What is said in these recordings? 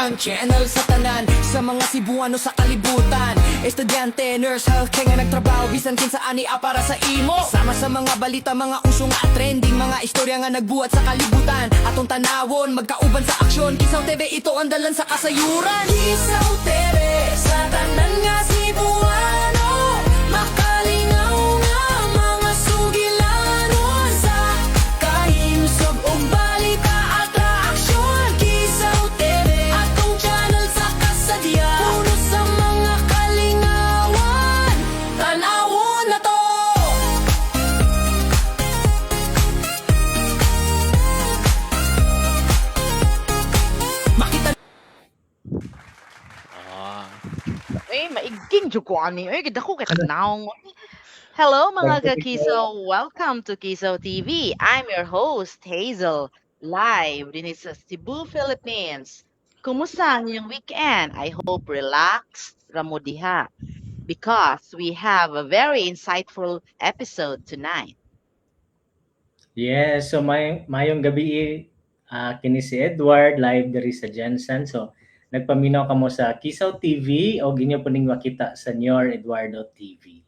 Ang channel sa tanan, sa mga Cebuano sa kalibutan. Estudyante, nurse, healthcare nga nagtrabaho, bisan kinsa ani para sa imo. Sama sa mga balita, mga uso nga trending, mga istorya nga nagbuhat sa kalibutan. Atong tanawon, magkauban sa aksyon. Kisaw TV, ito ang dalan sa kasayuran. Kisaw TV, sa tanan nga Cebuano, makalingaw nga mga sugilanon. Sa kahimsog ug balita at aksyon, Kisaw TV, atong channel sa kasadya, puno sa mga kalingawan. Tanawon na to. Makita Ah. Eh, maiging jud ko ani. Uy, dako kay kag nawong. Hello, mga kakiso. Welcome to Kiso TV. I'm your host, Hazel, live din sa Cebu, Philippines. Kumusta ang inyong weekend? I hope relaxed ra mo diha because we have a very insightful episode tonight. Yes, so may mayong gabi, kini si Edward live diri sa GenSan. So nagpaminaw kamo sa Kisaw TV o inyo po ning makita sa Nyor Eduardo TV.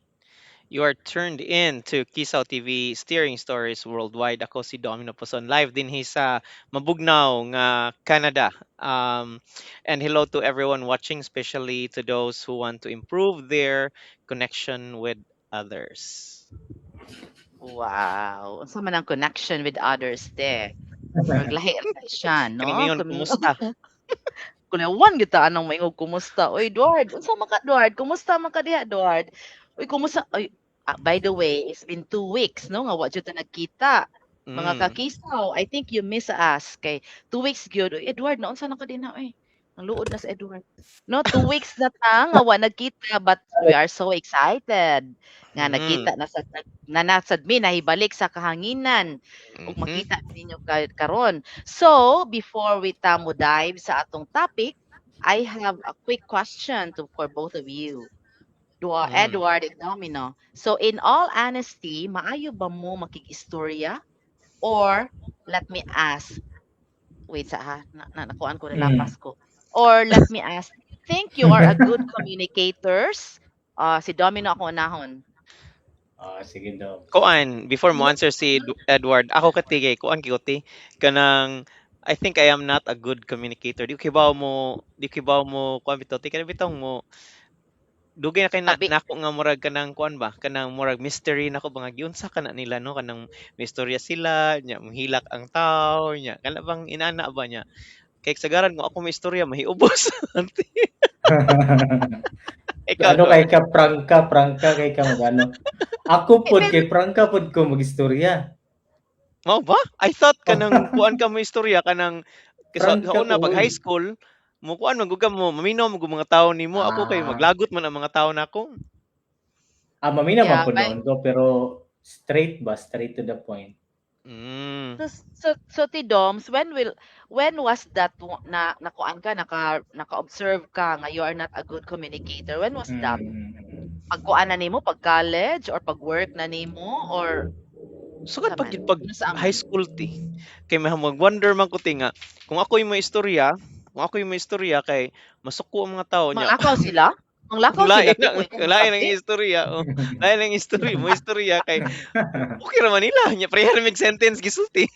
You are turned in to Kisaw TV, Steering Stories Worldwide. Ako si Domino Poson, live din hi sa Mabugnaw nga Canada. And hello to everyone watching, especially to those who want to improve their connection with others. Wow. Unsa man ang connection with others te? Murag lahi ra siya, no? Kaning ingon, kumusta? Kunawan gyud ta anang maingog kumusta. Oy, Edward, unsa man ka, Edward? Kumusta man ka diha, Edward? Uy, kumusta? Oy, by the way, it's been 2 weeks, no, nga wa jud ta nagkita. Mga kakisaw, I think you miss us kay 2 weeks gyud. Uy, Edward, naunsa na ka dinha oy? Ang luod na sa Edward. No, 2 weeks na ta nga wa nagkita, but we are so excited nga nagkita na sa na nasad mi nahibalik sa kahanginan ug makita ninyo karon. So, before we ta mo dive sa atong topic, I have a quick question to for both of you. Edward and Domino. So, in all honesty, maayo ba mo makig-istorya? Or let me ask, wait sa ha, na nakuan ko, nalapas ko. Or let me ask, think you are a good communicators? Si Domino ako unahon. Ah, sige daw. Kuan, before mo answer si Edward, ako katigay, kuan kikuti, kanang I think I am not a good communicator. Di ko kibaw mo, di ko kibaw mo, kuan bitaw, ti kanang bitaw mo, dugay na kay na, Tabi. nako nga murag kanang kuan ba, kanang murag mystery nako ba nga giunsa kana nila, no, kanang may istorya sila nya, mohilak ang tao nya, kana bang inana ba niya kay sagaran mo ako may istorya, mahiubos. Ikaw, Ano kay Edward? ka prangka, prangka kay ka magano. Ako pod kay prangka pod ko magistorya. Mao ba? I thought kanang kuan ka mo istorya kanang kasi sa Prangka una ko, pag oy. high school mo kuan man gud ka mo maminaw mo gud mga tawo nimo. Ako kay maglagot man ang mga tawo nako. Ah, maminaw man Yeah, po noon ko pero straight ba, straight to the point. So ti Doms, when was that na nakuan ka, naka-observe ka nga you are not a good communicator? When was that? Pagkuan na nimo, pag college or pag work na nimo or Sugad unsa pag man? gid pag Unsa man? high school ti. Kay may mag-wonder man ko ti nga kung ako yung may istorya, kung ako yung may istorya kay masuko ang mga tao nya. Manglakaw sila? Manglakaw sila Lain ti ang kung lain ang tabi? istorya, oh. Lain ang istorya, mo istorya kay okay ra man nila nya prayer mig sentence gisulti.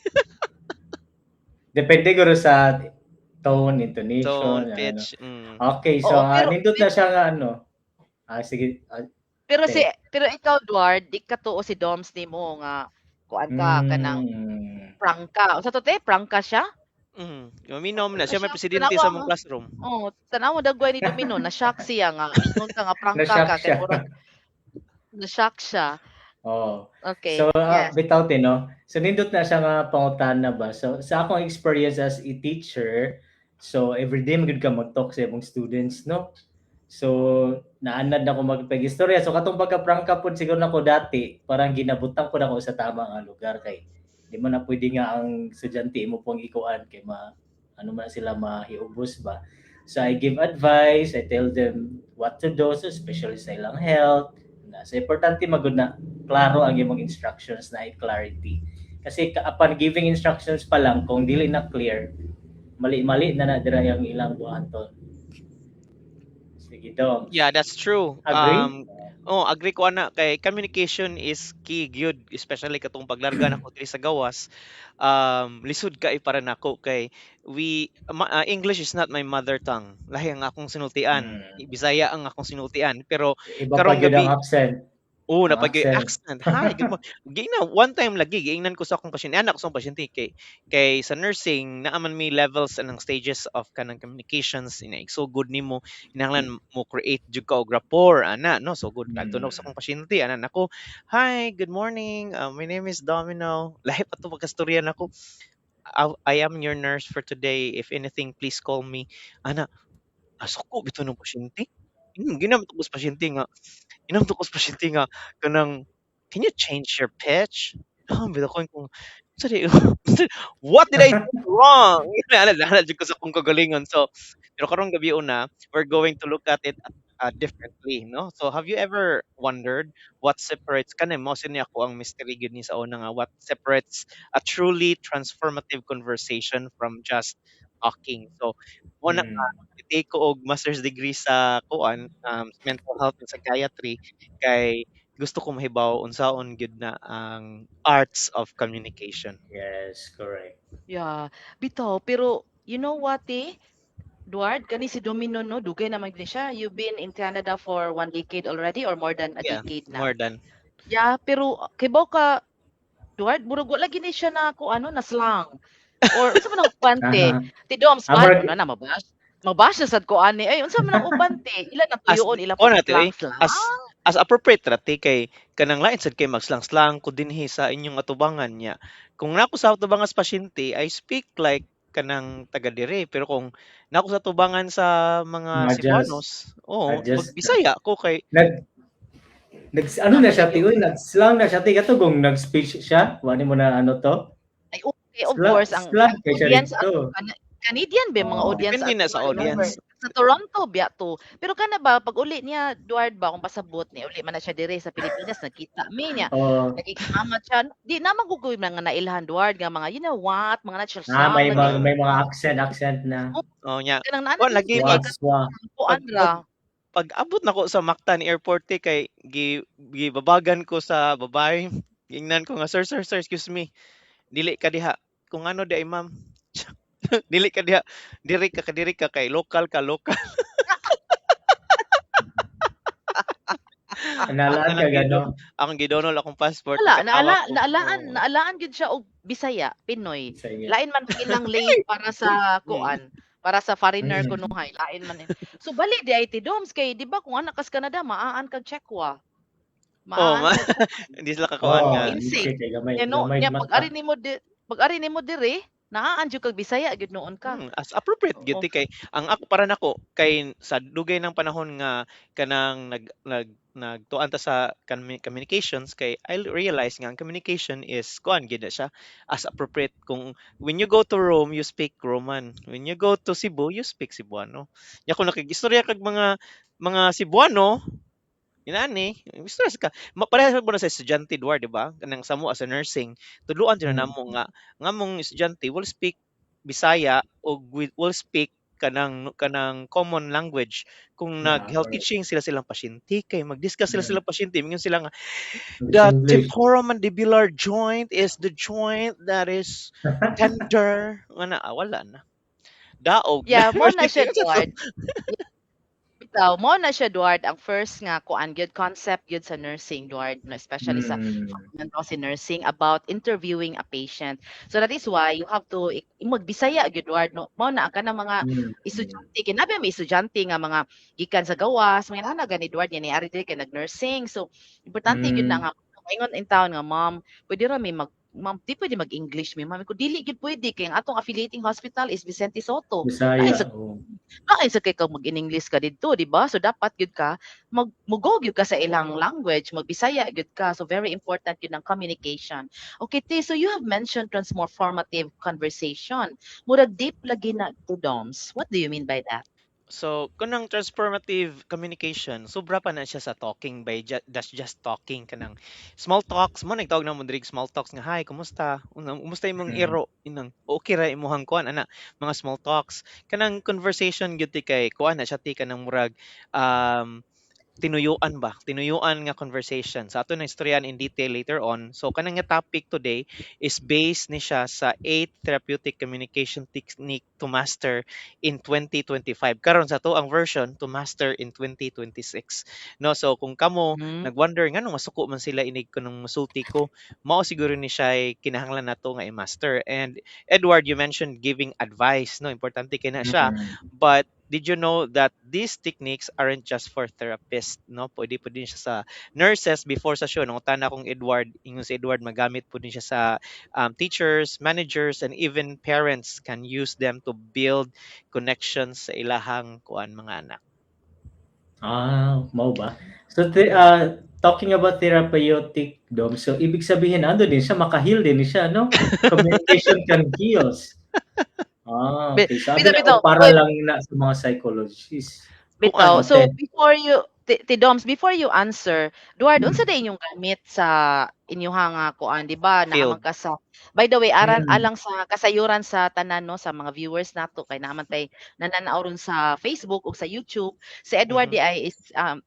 Depende guro sa tone, intonation, Tone, ano. pitch. Okay, so Oo, pero nindot na siya nga ano. Ah, sige. Pero si Okay. pero ikaw, Edward, di ka tuo si Doms nimo nga kuan ka kanang prangka. Unsa to te? Prangka siya? Maminaw man na siya, may Na-shock. presidente Tanawa sa mo. mong classroom. Oh, tanaw mo dagway ni Domino, na-shock siya nga ingon ka nga prangka Na-shock ka kay siya. murag na-shock siya. Oh. Okay. So, Yes. bitaw te, no? So, nindot na siya nga pangutana ba? So, sa akong experience as a teacher, so everyday magud ka mag-talk sa imong students, no? So, naanad na ko magpag-istorya. So, katong pagka-prangka pod siguro nako dati, parang ginabutang ko na ko sa tama nga lugar kay di mo na pwede nga ang estudyante imo pong ikuan kay ma ano man sila mahiubos ba. So I give advice, I tell them what to do, so especially sa ilang health. Na, so importante magud na klaro ang imong instructions na clarity. Kasi upon giving instructions pa lang, kung dili na clear, Mali-mali na na dira yung ilang buhaton. Sige, Dom. Yeah, that's true. Agree? Oh, agree ko ana kay communication is key gyud, especially katong paglarga nako diri sa gawas. Lisod kay para nako kay English is not my mother tongue. Lahi ang akong sinultian. Bisaya ang akong sinultian, pero Iba pa karong gyud gabi ang accent. Oo, Ang napag accent. accent. Hi, good morning. Gina, one time lagi giingnan ko sa akong pasyente, anak ko sa akong pasyente kay sa nursing naa man may levels and ang stages of kanang communications ina so good nimo kinahanglan mo create jud ka og rapport ana, no? So good kadto na sa akong pasyente ana nako, "Hi, good morning. My name is Domino." Lahi pa to pagkastorya nako. "I am your nurse for today. If anything, please call me." Ana, asuko bitaw ng pasyente. Ginamit ko sa pasyente nga inamto ko sa pasyente nga kanang, "Can you change your pitch?" Ah, bitaw ko kung unsa di, what did I do wrong? Ana ana jud ko sa akong kagalingon. So, pero karong gabi una, we're going to look at it differently, no? So, have you ever wondered what separates kani mao ni ako ang mystery gyud ni sa una nga what separates a truly transformative conversation from just talking? So, mo na nga take ko og master's degree sa kuan, mental health and psychiatry kay gusto ko mahibaw unsaon gyud na ang arts of communication. Yes, correct. Yeah, bitaw pero you know what eh, Duard, kani si Domino no, dugay na man gyud siya. You've been in Canada for one decade already or more than a Yeah, decade na? more than. Yeah, pero kibaw ka Duard, murag wala gini siya na kung ano na slang. Or unsa man ang uban te? Ti Doms Ah, man murag na na mabash. Mabash na sad ko ani. Ay, unsa man ang uban te? Ila na As tuyoon ila kuan na te, pag oy, slang. as appropriate ra te kay kanang lain sad kay magslang-slang ko dinhi sa inyong atubangan niya. Kung nako sa atubangan sa pasyente, I speak like kanang taga dire, pero kung nako sa atubangan sa mga Adjust. Cebuanos, oo, Adjust. Magbisaya ko kay Nag ano na siya ti, uy, nag-slang na siya ti kato kung nag-speech siya, wani mo na ano to? Ay, okay, of Slang, course ang slang kay siya audience dito. Canadian ba mga Oo. audience Depende na ato, sa remember, audience. sa Toronto biya to. Pero kana ba pag uli niya Duard ba kung pasabot ni uli man na siya dire sa Pilipinas, nagkita mi niya. Oo. Nagiging siya. Di naman ko mga nailhan Duard nga mga you know what, mga na siya Ah, may lagi. mga accent na. Oh, nya. Kanang naa Kuan lagi Swa, pag swa. kuan ra. Pag abot nako sa Mactan Airport te kay gibabagan ko sa babae. Gingnan ko nga, "Sir, sir, sir, excuse me. Dili ka diha." "Kung ano di ay, ma'am?" "Dili ka diha. Diri ka, kadiri ka kay local ka, local." Nalaan ka gano. Akong gidonol akong passport. Wala, Nagkatawa naala ko. naalaan Oo. naalaan gyud siya og Bisaya, Pinoy. Bisaya. Lain man ang ilang lane para sa kuan, para sa foreigner kunuhay, lain man. Eh. So bali di ay ti Doms kay di ba kung anak kas Canada maaan kag Chekwa. Oh, Maaan kag hindi sila kakuan Oo, nga. Insane. kay gamay, Nya no, gamay nya mata. pag ari nimo diri, naaan jud kag Bisaya gyud noon ka. As appropriate gyud ti kay ang ako para nako kay sa dugay ng panahon nga kanang nag nag nagtuan ta sa communications kay I realize nga ang communication is kuan gyud na siya as appropriate. Kung when you go to Rome, you speak Roman. When you go to Cebu, you speak Cebuano. Nya kung nakigistorya kag mga Cebuano inani, istorya ka parehas mo na sa estudyante Duar, di ba? Kanang samo as a nursing, tudloan jud na namo nga nga mong estudyante will speak Bisaya o will speak kanang common language kung nag-health teaching sila silang pasyente kay mag-discuss sila silang pasyente, mingon sila nga the English. temporomandibular joint is the joint that is tender nga na, ah, wala na daog. Yeah, mo na siya Duard. Bitaw, mo na siya Duard ang first nga kuan gyud concept gyud sa nursing Duard, no, especially sa fundamental si nursing about interviewing a patient. So that is why you have to magbisaya gyud Duard, no. Mo na ang kanang mga estudyante kay nabi may estudyante nga mga gikan sa gawas, mga ana gani Duard ni ari diri kay nag-nursing. So importante gyud na nga maingon in town nga, "Ma'am, pwede ra mi mag ma'am, di pwede mag-English mi, ma'am." Ko dili gyud pwede kay ang atong affiliating hospital is Vicente Sotto. Bisaya. Ay, Oo. Lain sa kay kag mag-in-English ka didto, di ba? So dapat gyud ka mag mugo gyud ka sa ilang language, magbisaya gyud ka. So very important gyud ang communication. Okay, te, so you have mentioned transformative conversation. Murag deep lagi na to, Doms. What do you mean by that? So, kanang transformative communication, sobra pa na siya sa talking by that's just talking, kanang small talks mo nagtawag na mo diri small talks nga, "Hi, kumusta? Unang kumusta imong iro?" Inang okay ra imong kuan ana, mga small talks. Kanang conversation gyud ti kay kuan na siya ti kanang murag tinuyuan ba, tinuyuan nga conversation. Sa ato na istoryahan in detail later on. So kanang nga topic today is based ni siya sa 8 therapeutic communication technique to master in 2025. Karon sa ato ang version to master in 2026. No, so kung kamo nagwonder nganong masuko man sila inig kunong musulti ko, mao siguro ni siya ay kinahanglan nato nga i-master. And Edward, you mentioned giving advice, no? Importante kay na siya. But did you know that these techniques aren't just for therapists, no? Pwede po din siya sa nurses before sa show. Nangutana kong Edward, ingon si Edward magamit po din siya sa teachers, managers, and even parents can use them to build connections sa ilahang kuan mga anak. Ah, mao ba? So talking about therapeutic dom, so ibig sabihin ano din siya, maka-heal din siya, no? Communication can heals. Ah, okay. Sabi Bitaw, na bitaw. para Wait. lang na sa mga psychologists. Bitaw. Kuan. So before you ti, ti Doms, before you answer, Duard, unsa day inyong gamit sa inyuhang nga kuan, di ba? Naa man Field. ka sa. By the way, aran alang sa kasayuran sa tanan, no, sa mga viewers nato kay naa man tay nananaw ron sa Facebook ug sa YouTube. Si Edward di ay is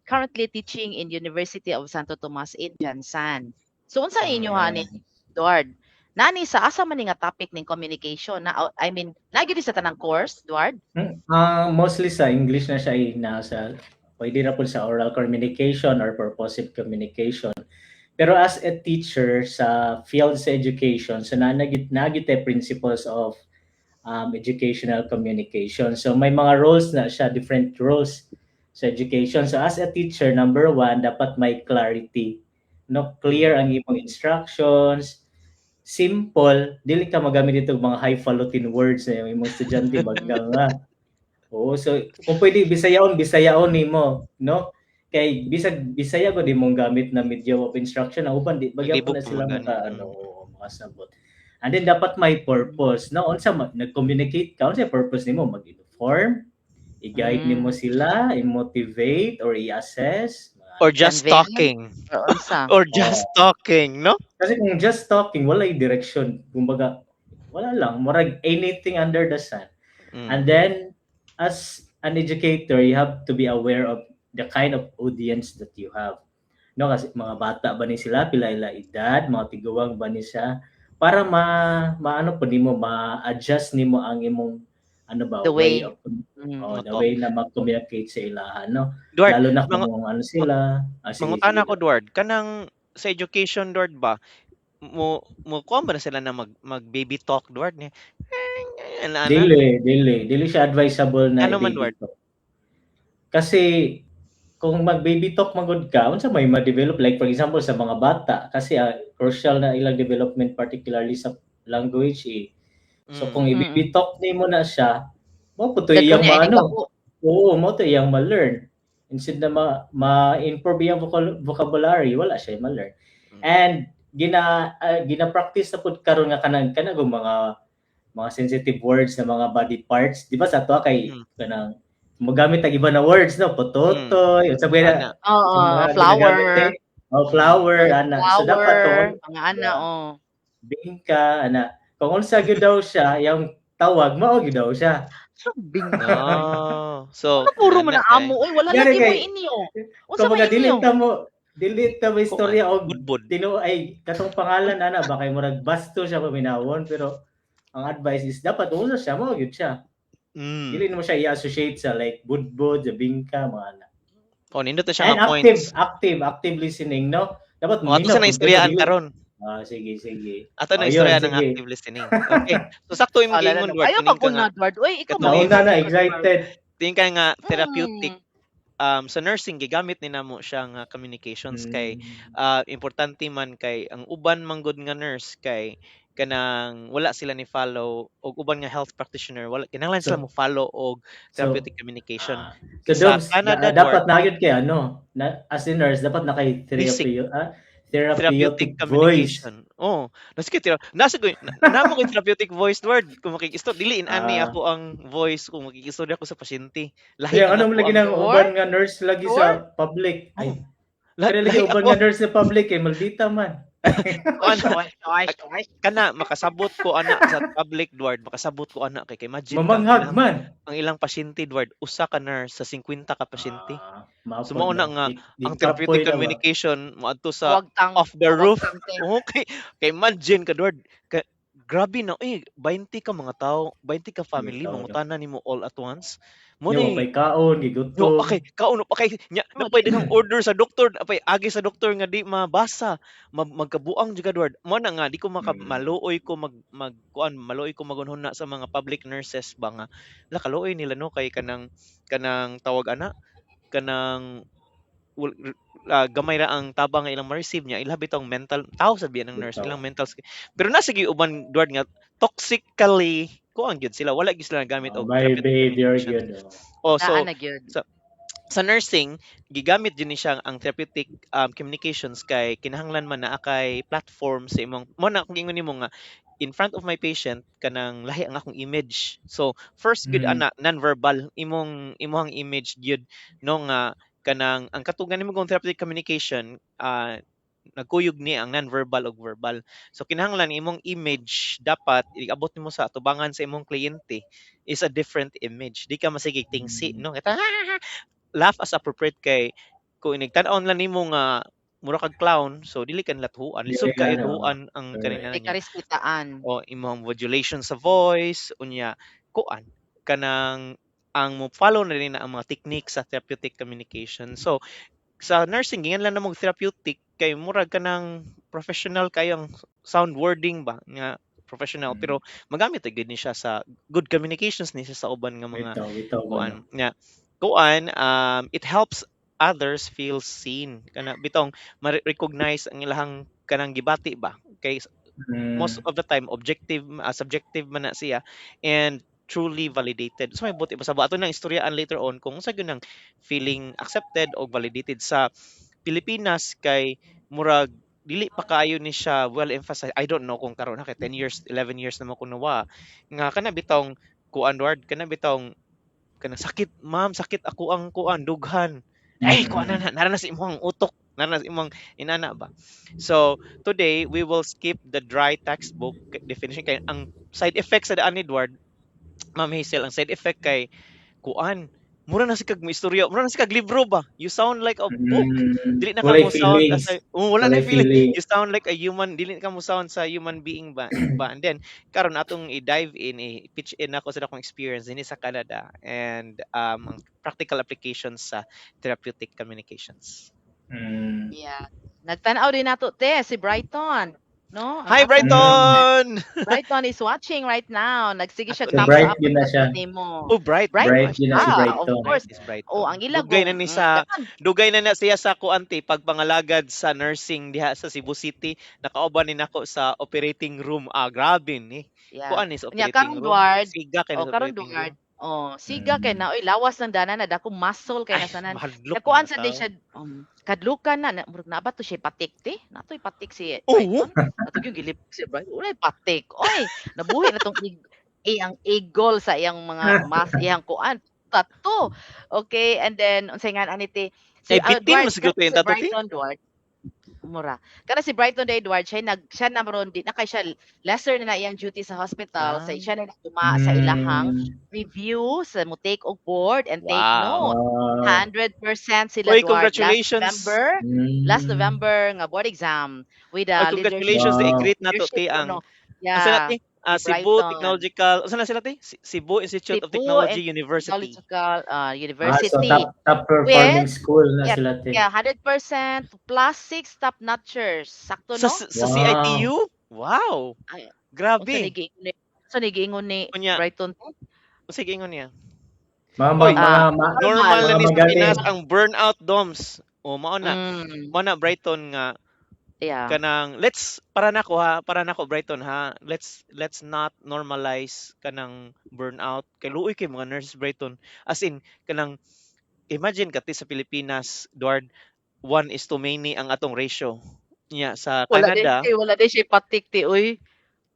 currently teaching in University of Santo Tomas in GenSan. So unsa inyo ni Duard? Nani sa asa man ni nga topic ning communication na, I mean, naa gyud sa tanang course, Duard? Mostly sa English na siya eh, nasa pwede na po sa oral communication or purposive communication. Pero as a teacher sa field sa education, so naa gyud tay principles of educational communication. So may mga roles na siya, different roles sa education. So as a teacher, number one, dapat may clarity. No, clear ang imong instructions, simple, dili ka magamit dito mga highfalutin words na yung imong estudyante magka nga. Oo, so kung pwede bisayaon, bisayaon nimo, no? Kay bisag Bisaya gud imong gamit na medium of instruction, ang uban di bagyan po Naglibog na po sila magani. Maka ano, makasabot. And then dapat may purpose, no? Unsa nag-communicate ka, unsa purpose nimo? Mag-inform, i-guide nimo sila, i-motivate or i-assess? Or just Convey? Talking. Or unsa? Or just talking, no? Kasi kung just talking, wala yung direction. Kumbaga, wala lang. Murag anything under the sun. And then, as an educator, you have to be aware of the kind of audience that you have. No, kasi mga bata ba ni sila, pila ila edad, mga tiguang ba ni siya, para ma maano po nimo, ma-adjust nimo ang imong ano ba, The way. Of oh, the Mo-talk. Way na mag-communicate sa ilahan, no? Duard, Lalo na mga kung ano sila. Ah, sige, mangutana sige. ko, Duard, kanang sa education, Duard ba, mo mo kuan ba na sila na mag baby talk, Duard, ni? Ana ana? Dili, dili, dili siya advisable na Ano man, i-baby Duard? talk. Kasi kung mag-baby talk magud ka, unsa may ma-develop? Like for example sa mga bata kasi crucial na ilang development, particularly sa language eh. So kung i-baby talk nimo na siya, mao po to Dagko iyang niya maano. Inigabo. Oo, mao to iyang ma-learn. Instead na ma-improve iyang vocabulary, wala siya ma-learn. And gina-practice na pud karon nga kanang kanang mga sensitive words na mga body parts, di ba sa ato kay kanang mogamit tag iba na words, no, pototoy, unsa ba na Ana. Oo, yung mga flower. ginagamit eh. Oh, flower ana. So dapat Flower, kung mga ana, oh. Bingka ana. Kung unsa gyud daw siya, yang tawag mao gyud daw siya. So, bingka. No. So, Ano puro man ana ang kay amo oy, wala Gani lagi mo kay inyo. Unsa kumbaga may dili inyo? ta mo dili ta mo istorya og Budbud. Tinu ay katong pangalan ana ba kay murag basto siya paminawon, pero ang advice is dapat unsa siya, mao gyud siya. Dili nimo siya i-associate sa like budbud, sa bingka, mga ana. Oh, nindot na siya And nga active, points. Active, active listening, no? Dapat Oh, ato maminaw sa pud ka, naistoryahan dili. karon. Ah, sige, sige. Ato Oh, na yun, istoryahan ng sige. active listening. Okay. So sakto imong Ah, lala giingon, na. Duard, Ayaw kining ka mag-una, nga Duard. Uy, ikaw katong Nauna na, mag-una, Duard. excited. Tingin ka nga therapeutic Mm. sa nursing gigamit ni namo siya nga communications kay importante man kay ang uban man gud nga nurse kay kanang wala sila ni follow og uban nga health practitioner, wala kinahanglan sila So mo follow og so therapeutic communication. So Sa Doms, Canada, dapat Duard, na gyud kay ano, na, as a nurse dapat na kay basic. therapy, Therapeutic therapeutic voice. Communication. Oh, nasa kay nasa ko namo koy therapeutic voice word kung makikistorya, dili in-ani Ah. ako ang voice kung makikistorya ko sa pasyente. Lahi Kaya ang ano ako mo lagi ang nang uban nga nurse lagi sa public. Oh. Ay, Lahi, kaya lagi lahi uban ako nga nurse sa public eh, maldita man. Kuan Oy, oy, oy. Kana makasabot ko ana sa public, Dward, makasabot ko ana kay imagine ka ang Mamanghag ilang man. Ang ilang pasyente, Dward, usa ka nurse sa 50 ka pasyente. Ah, mao So pod mao na no. nga Di ang kapoy therapeutic na ba? Communication moadto sa Wag tang off the wag roof. tang te. Okay, kay imagine ka, Dward, ka, grabe na eh, 20 ka mga tao, 20 ka family Bitaw, no. mangutana nimo all at once. Mo Yo, ni pay kaon, Yo, gigutom. okay, kaon pa kay nya Oh, napay daghang order sa doktor, napay agi sa doktor nga di mabasa. Magkabuang jud ka, Dward. Mo na nga di ko maka maluoy ko mag mag kuan, maluoy ko magunhuna sa mga public nurses ba nga la kaluoy nila, no, kay kanang tawag ana, kanang gamay ra ang tabang nga ilang ma-receive niya, ilabi tong mental tao sa biyan ng nurse Bitaw. ilang mental pero nasa gyud uban, Dward, nga toxically kuan gyud sila, wala gyud sila nagamit Oh, og may therapeutic behavior communication. gyud. Oh. Oh, so Naa na gyud. sa nursing gigamit din ni siya ang therapeutic communications kay kinahanglan man naa kay platform sa imong mo na kung ingon nimo nga in front of my patient kanang lahi ang akong image. So first gyud ana, non-verbal imong imong image gyud, no, nga kanang ang katugan nimo kung therapeutic communication, nagkuyog ni ang non-verbal ug verbal. So kinahanglan imong image dapat iabot nimo sa atubangan sa imong kliyente is a different image. Di ka masigig tingsi, no? Kita laugh as appropriate kay kung inigtan-on lang nimo nga mura kag clown, so dili ka nila tuhuan. Lisod Dili kayo ano. tuhuan ang kanina Di ka niya. respetaan. O imong modulation sa voice, unya kuan kanang ang mo follow na rin na ang mga techniques sa therapeutic communication. So sa nursing giingan lang namong therapeutic kay murag kanang professional kayong sound wording ba nga professional, pero magamit gyud ni siya sa good communications ni siya sa uban nga mga Bitaw, bitaw ba, kuan no? nga kuan, it helps others feel seen, kana bitong ma-recognize ang ilahang kanang gibati ba kay most of the time objective, subjective man na siya and truly validated. So may buti pa sa ato nang istoryaan later on kung unsa gyud ang feeling accepted o validated sa Pilipinas kay murag dili pa kaayo ni siya well emphasized. I don't know kung karon ha, kay 10 years, 11 years na mo ko nawa nga kana bitong kuan, ward, kana bitong kanang sakit ma'am, sakit ako ang kuan dughan ay kuan na nara na sa imong utok, nara na sa imong inana ba. So today we will skip the dry textbook definition kay ang side effects sa daan ni Edward, Ma'am Hazel, ang side effect kay kuan, mura na si kag istorya, mura na si kag libro ba, you sound like a book. Dili na ka Walay mo sound as feelings. a, oh, wala na Walay feeling. feeling. You sound like a human, dili ka mo sound sa human being ba ba. And then karon atong i-dive in, i-pitch in ako sa akong experience dinhi sa Canada and ang practical applications sa therapeutic communications. Yeah. Nagtan-aw din nato te si Brighton, no? Ang Hi, akong Brighton. Brighton is watching right now. Nagsige siya Ato Si thumbs Bright up yun na siya. nimo. Oh, Bright. Bright, Bright yun na si ah, of Brighton. course. Bright is Brighton. Oh, ang ilag Dugay na ni sa daghan. Dugay na na siya sa kuan te pagpangalagad sa nursing diha sa Cebu City. Nakauban ni nako sa operating room. Ah, grabe ni. Kuan ni sa Nya operating karon room. Duard, Siga kay oh na sa karon operating Duard. room. Oh, siga kay na oy lawas ng dana na dako muscle kay Ay, nasanan. mahadlok Nakuan mga sa di tao. siya kadlukan na, na murag na ba to siya patik te? Natoy patik si Oo. Brighton. Ato yung gilip si Brighton. Ulay patik. Oy, nabuhi na tong iyang eagle sa iyang mga mas iyang kuan tato. Okay, and then unsay nga ani te? Si Ay, bitin Duard, mo siguro kana to yung si tato, te? Brighton Duard. Mura. Kana si Brighton day Edward, siya nag siya na ron di na kay siya lesser na na iyang duty sa hospital, sa siya na nagtuma sa ilahang review sa mo take og board and take note. 100% sila, Uy, Duard, last congratulations. November, last November nga board exam with the Oy, congratulations, Wow. i-greet nato leadership te ang kuno. asa na Yeah. te? Ah, Si Cebu Brighton. Technological, asa na sila te? Cebu Institute of Cebu Technology University. Technological Ah, so University. top performing With school na yeah, sila te. yeah, 100% plus 6 top notchers. Sakto Sa no? sa CITU? Wow. Ay, Grabe. Unsa ni giingon ni Unya. Brighton te? Sige, ingon niya. Mga Oy, mga Ah, normal na mga ni sa magaling. Pinas ang burnout DOMS. O mao na. Mao na, Brighton, nga kanang let's para nako ha, para nako, Brighton ha, let's not normalize kanang burnout kay luoy kay mga nurses, Brighton, as in kanang imagine ka ti sa Pilipinas, Duard, one is too many ang atong ratio. Nya sa Wala din Canada eh, wala din siya patik ti oy.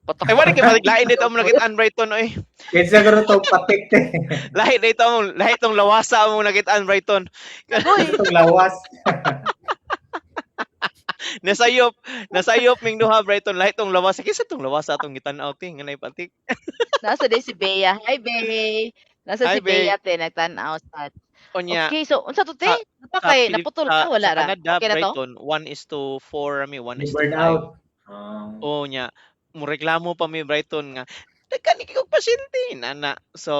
Patak. Ay, wala kay patik, lain dito mo nakitaan, Brighton, oy. Kinsa guro tong patik te. Lahi dito mo, lahi tong lawasa mo nakitaan, Brighton. Uy, Itong lawas. Nasayop, nasayop ming duha, Brighton, lahi tong lawasa. Kinsa tong lawasa atong gitan-aw ti nga nay patik? Nasa din si Bea. Hi, Bea. Nasa Hi, si Bea. Bea te nagtan-aw sa. Unya Okay, so unsa to te? Napa sa kay Pilip naputol sa ka wala sa ra? Canada, Okay na to? Brighton, 1:4 ami, 1 is to Burn 5. out. Ah. Oo nya, moreklamo pa mi, Brighton, nga daghan kay kog pasyente inana. So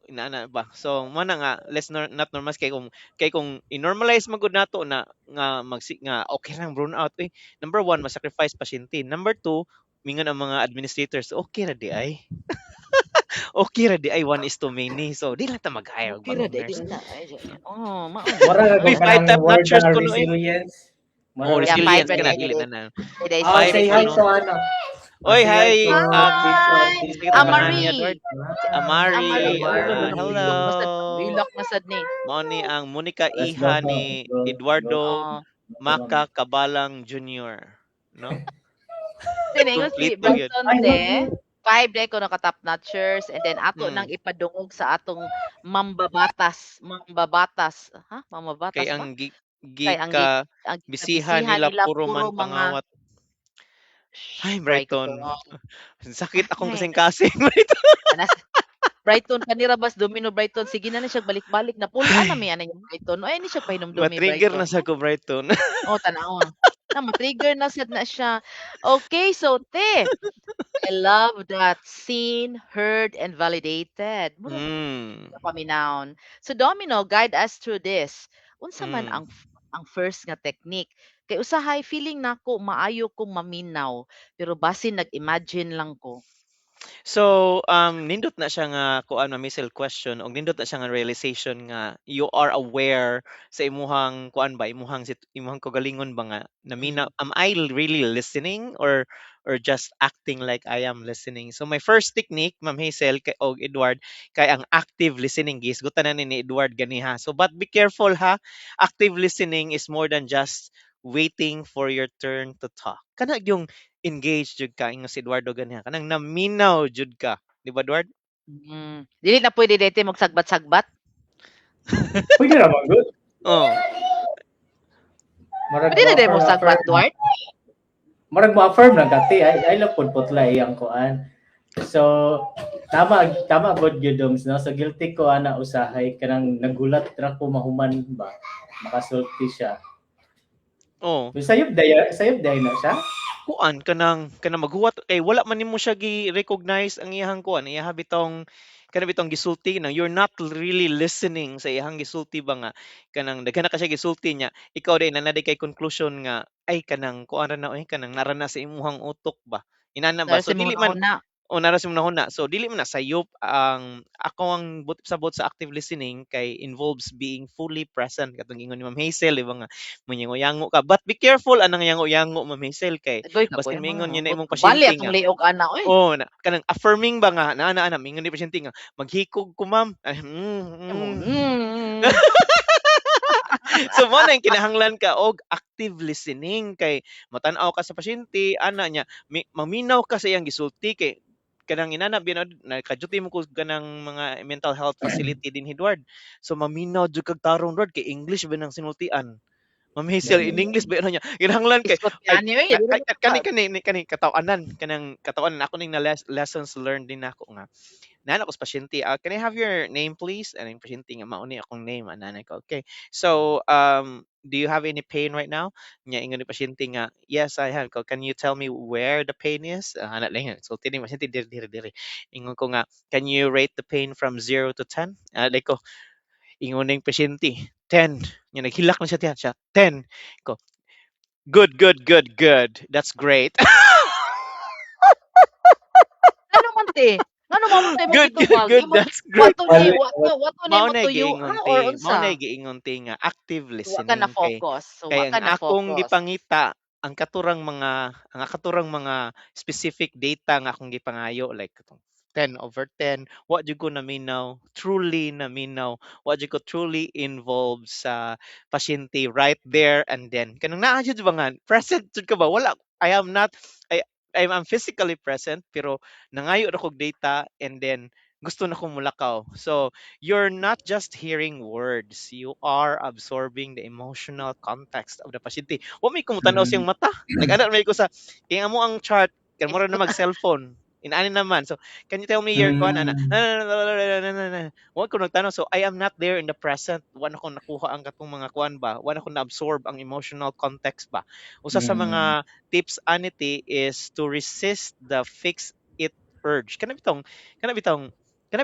inana ba. So mo na nga let's not normalize kay kung i-normalize man gud nato na nga magsi nga okay lang burn out eh. Number one, ma-sacrifice pasyente. Number two, mingon ang mga administrators, okay ra di ay. Okay ra di ay, one is too many. So di lang ta mag-hire og Okay ra bagong di nurse. di na. Ay, oh, mao. Mura ra Uy, kung five kanang top word notchers na kuno eh. resilience. Mura Oh, ra Yeah, resilience five kana ra dili na na. Day Ah, Five say hi kuno. to ano. Oy, Say hi. hi to Hi. Sige ta Amari. Edward. Amari. Amari. Ah, hello. Ilok na sad ni. Mao ni ang Monica Let's Iha go, ni go, go. Eduardo Oh. Maka Kabalang Jr. No? Tiningon si Complete na gyud. Brighton Ay, te. Five day ko naka top notchers and then ato Mm. nang ipadungog sa atong mambabatas, mambabatas, ha? Mambabatas Kay ba? ang Kay ang gika ang bisihan bisihan nila nila puro man puro mga pangawat. Ay, Brighton. Sakit akong Ay. kasing-kasing, Brighton. Anas, Brighton kanira bas Domino Brighton sige na ni siya balik-balik na pulo Ay. ana mi ana yung Brighton. Ay ni siya pahinumdumi Ma-trigger Brighton. na sa ko, Brighton. Oh, tan-awa. Na ma-trigger na sad na siya. Okay, so te, I love that seen, heard and validated. Mura paminawn. So Domino, guide us through this. Unsa man ang first nga technique? Kay usahay feeling nako maayo kong maminaw, pero basin nag-imagine lang ko. So, nindot na siya nga kuan, ma missile question, og nindot na siya nga realization nga you are aware sa imuhang kuan ba, imuhang kagalingon ba nga namina, am I really listening or just acting like I am listening? So my first technique, Ma'am Hazel kay og Edward, kay ang active listening. Gisgutan na ni Edward ganiha. So but be careful ha. Active listening is more than just waiting for your turn to talk. Kana yung engaged jud ka, ingon si Eduardo ganiha, kanang naminaw jud ka, di ba, Eduard? Dili na pwede dito magsagbat-sagbat. Pwede ra man good. Oh. Murag Pwede na din mo mo sagbat, Duarte. Murag mo affirm lang kati ay lang pud putla iyang kuan. So tama tama good gyud doms, no. So guilty ko ana usahay kanang nagulat ra ko mahuman ba makasulti siya. Oh. So, sayop day na siya. Kuan kanang maghuwat kay wala man nimo siya gi-recognize ang iyang kuan, iyaha bitong kana bitong gisulti nang you're not really listening sa iyang gisulti ba nga kanang daghan na ka siya gisulti niya, ikaw din na kay conclusion nga ay kanang kuan ra na oy, kanang nara na sa imuhang utok ba, inana ba. Dahil So sa dili mga man una. O nara sa imong na. So dili man na sayop. Ang ako ang but sabot sa active listening kay involves being fully present, katong ingon ni Ma'am Hazel, di ba, nga munyango-yango ka, but be careful anang yango-yango, Ma'am Hazel, kay Agoy, basin kapoy mingon mo. yun na imong Bali pasyente atong nga liog ana oy. Oh, na, kanang affirming ba nga naa na ana mingon ni pasyente nga maghikog ko, ma'am. Ay, So mo na yung kinahanglan ka og active listening kay matan-aw ka sa pasyente ana niya, maminaw ka sa iyang gisulti kay kanang inana biya naka-duty mo ko kanang mga mental health facility din, Edward. So maminaw jud kag tarong, Edward, kay English ba nang sinultian, Ma'am Hazel, in English ba ano niya kinahanglan kay Iskot ay, ani oy. kani kani ni kani kataw-anan kanang kataw-anan ako ning na lessons learned din nako nga naa ko sa pasyente, "Ah, can I have your name, please?" And ang pasyente nga mao ni akong name ana ko, "Okay, so do you have any pain right now?" Nya ingon ni pasyente nga, "Yes, I have." Ko, "Can you tell me where the pain is?" Ana lang so tining pasyente, "Diri, diri, diri." Ingon ko nga, "Can you rate the pain from 0 to 10?" Ah, like ko ingon ning pasyente, 10. Nya naghilak na siya tiyan siya, 10 ko, "Good, good, good, good, that's great." Ano man te? Ngano man mo te mo "Good, good, gitubag? good, Imo that's great." wato ni wato wato ni Mao mo na tuyo giingon ah, te, or mao unsa? na giingon te nga active Wa ka listening na kay focus. So kay wa ang ka na akong focus. gipangita ang katurang mga specific data nga akong gipangayo like katong 10 over 10. Wa jud ko naminaw, truly naminaw. Wa jud ko truly involved sa pasyente right there and then. Kanang naa jud ba nga present jud ka ba? Wala, I am not, I'm physically present pero nangayo ra kog data and then gusto na kong mulakaw. So, you're not just hearing words, you are absorbing the emotional context of the pasyente. Wa may kumutanaw siyang mata. Nag-ana may ko sa kay amo ang chart kay mura na Facebook. mag cellphone. Inaani naman. So, can you tell me your kuan ana? Wa ko nagtanaw. So, I am not there in the present. Wa na ko nakuha ang katong mga kuan ba. Wa na ko na-absorb ang emotional context ba. Usa sa mga tips anity is to resist the fix it urge. Kana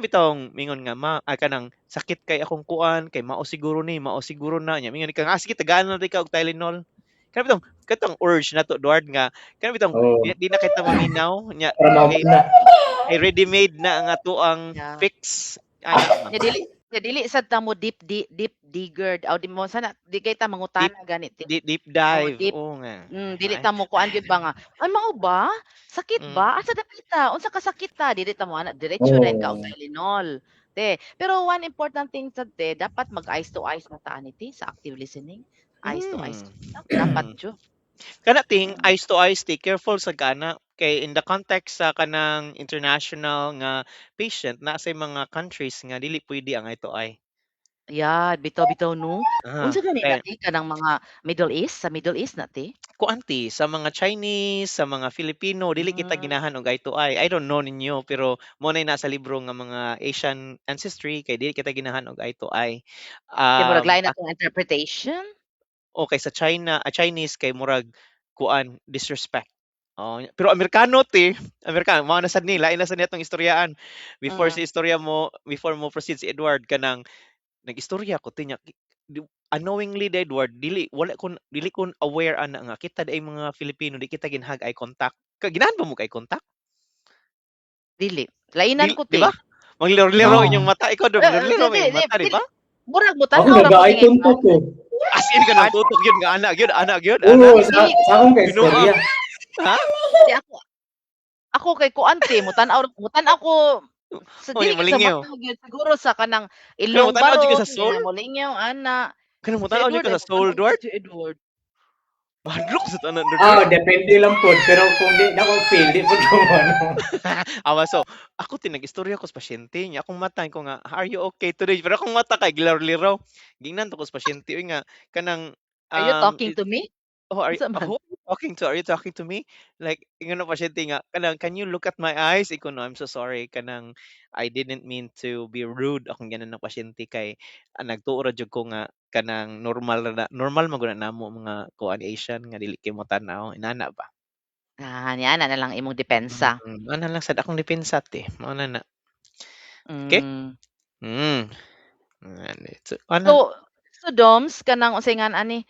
bitong mingon nga ma ah, kanang sakit kay akong kuan kay mao siguro ni mao siguro na nya mingon ka nga, "Ah, sige, tagaan na ka og Tylenol." Kana bitong katong urge nato, Duard, nga kana bitong di na kita maminaw nya Para kay mauna. kay ready made na ang atoang fix ana ba. Nya dili sad ta mo deep deep digger aw di mo sana di kay ta Deep mangutana gani ti. deep, deep Oh, dive, deep. oo nga. Dili Ay. ta mo kuan gyud ba nga, "Ay, mao ba? Sakit ba? Asa dapita? Unsa kasakit ta?" Dili ta mo ana, diretso dayon ka og Tylenol, te. Pero one important thing sad te, dapat mag eyes to eyes man ta ani te sa active listening. Eyes to eyes ta dapat jud. Kana ting eyes to eyes, te, careful sa kana kay in the context sa kanang international nga patient na sa mga countries nga dili pwede ang eye to eye. Yeah, bitaw bitaw no. Ah, Unsa gani na kay te kanang mga Middle East, sa Middle East na te? Kuan te, sa mga Chinese, sa mga Filipino dili kita ginahan og eye to eye. I don't know ninyo pero mo na nasa libro nga mga Asian ancestry kay dili kita ginahan og eye to eye. Kay murag lain na tong interpretation? Okay sa China, Chinese kay murag kuan, disrespect. Oh, pero Amerikano te, Amerikano mao na sad ni lain na sad ni atong istoryaan. Before si istorya mo, before mo proceed si Edward, kanang nag-istorya ko ti nya unknowingly di Edward, dili wala kon dili kon aware ana nga kita diay mga Filipino di kita ginhag eye contact. Ka ginahan ba mo eye contact? Dili. Lainan Di, ko di te. ba? Magliro-liro No. inyong mata ikaw do, Eh, magliro di inyong di mata, di dili ba? murag Ako mo-tan-aw ra ko nag-eye tingay contact ko. As in kanang tutok yun nga ana gyud, ana gyud, ana. Oo, sa akong kay Binuang. istorya. Ha? Di ako kay kuan te, mo-tan-aw ko sa Oy, dili gyud sa malingyaw. mata gyud siguro sa kanang Kanang ilong mo-tan-aw jud ka baron, sa soul? molingaw ana. Kanang Si mo-tan-aw jud Edward ka ay sa soul, mo-tan-aw Duard? si Edward. Mahadlok sa tanan, Ah, Duard. depende lang pod pero kung di na ko feel, di pod ko ano. Awa, so ako ti nag-istorya ko sa pasyente niya akong mata ko nga, "Are you okay today?" Pero akong mata kay gilaro-liro. Gingnan to ko sa pasyente uy nga kanang Are you talking it to me? Oh, are you, Unsa man? who are you talking to? Are you talking to me? Like, ingon ang pasyente nga, kanang, "Can you look at my eyes?" Iko, "No, I'm so sorry. Kanang, I didn't mean to be rude." Akong ganan ng pasyente kay, nagtuo ra jud ko nga, kanang normal ra na, normal man gud na namo mga kuan Asian nga dili kay mo tan-aw, inana ba? Ah, niana na lang imong depensa. Mao na lang sad akong depensa te, mao na na. Okay? Ano? So Doms, kanang unsay ngan ani,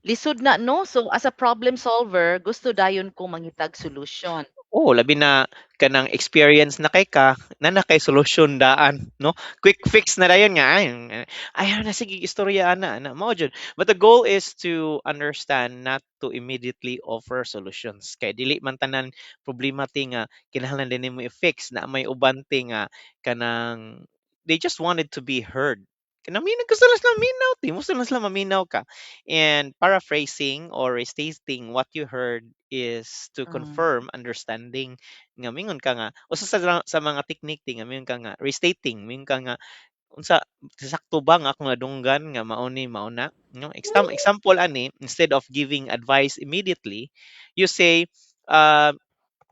lisod na no. So as a problem solver, gusto dayon ko mangitag solution. Oh, labi na kanang experience na kay ka, na kay solution daan, no? Quick fix na dayon nga ay, ay na sige istorya ana ana mao jud. But the goal is to understand, not to immediately offer solutions. Kay dili man tanan problema ti nga kinahanglan din nimo i-fix na may uban ti nga kanang they just wanted to be heard. Kanang gusto lang sila maminaw ti, gusto lang sila maminaw ka. And paraphrasing or restating what you heard is to confirm understanding nga mingon ka nga usa sa mga technique ti nga mingon ka nga restating, mingon ka nga unsa sakto ba nga akong nadunggan nga mao ni mao na, no? Example ani, instead of giving advice immediately, you say,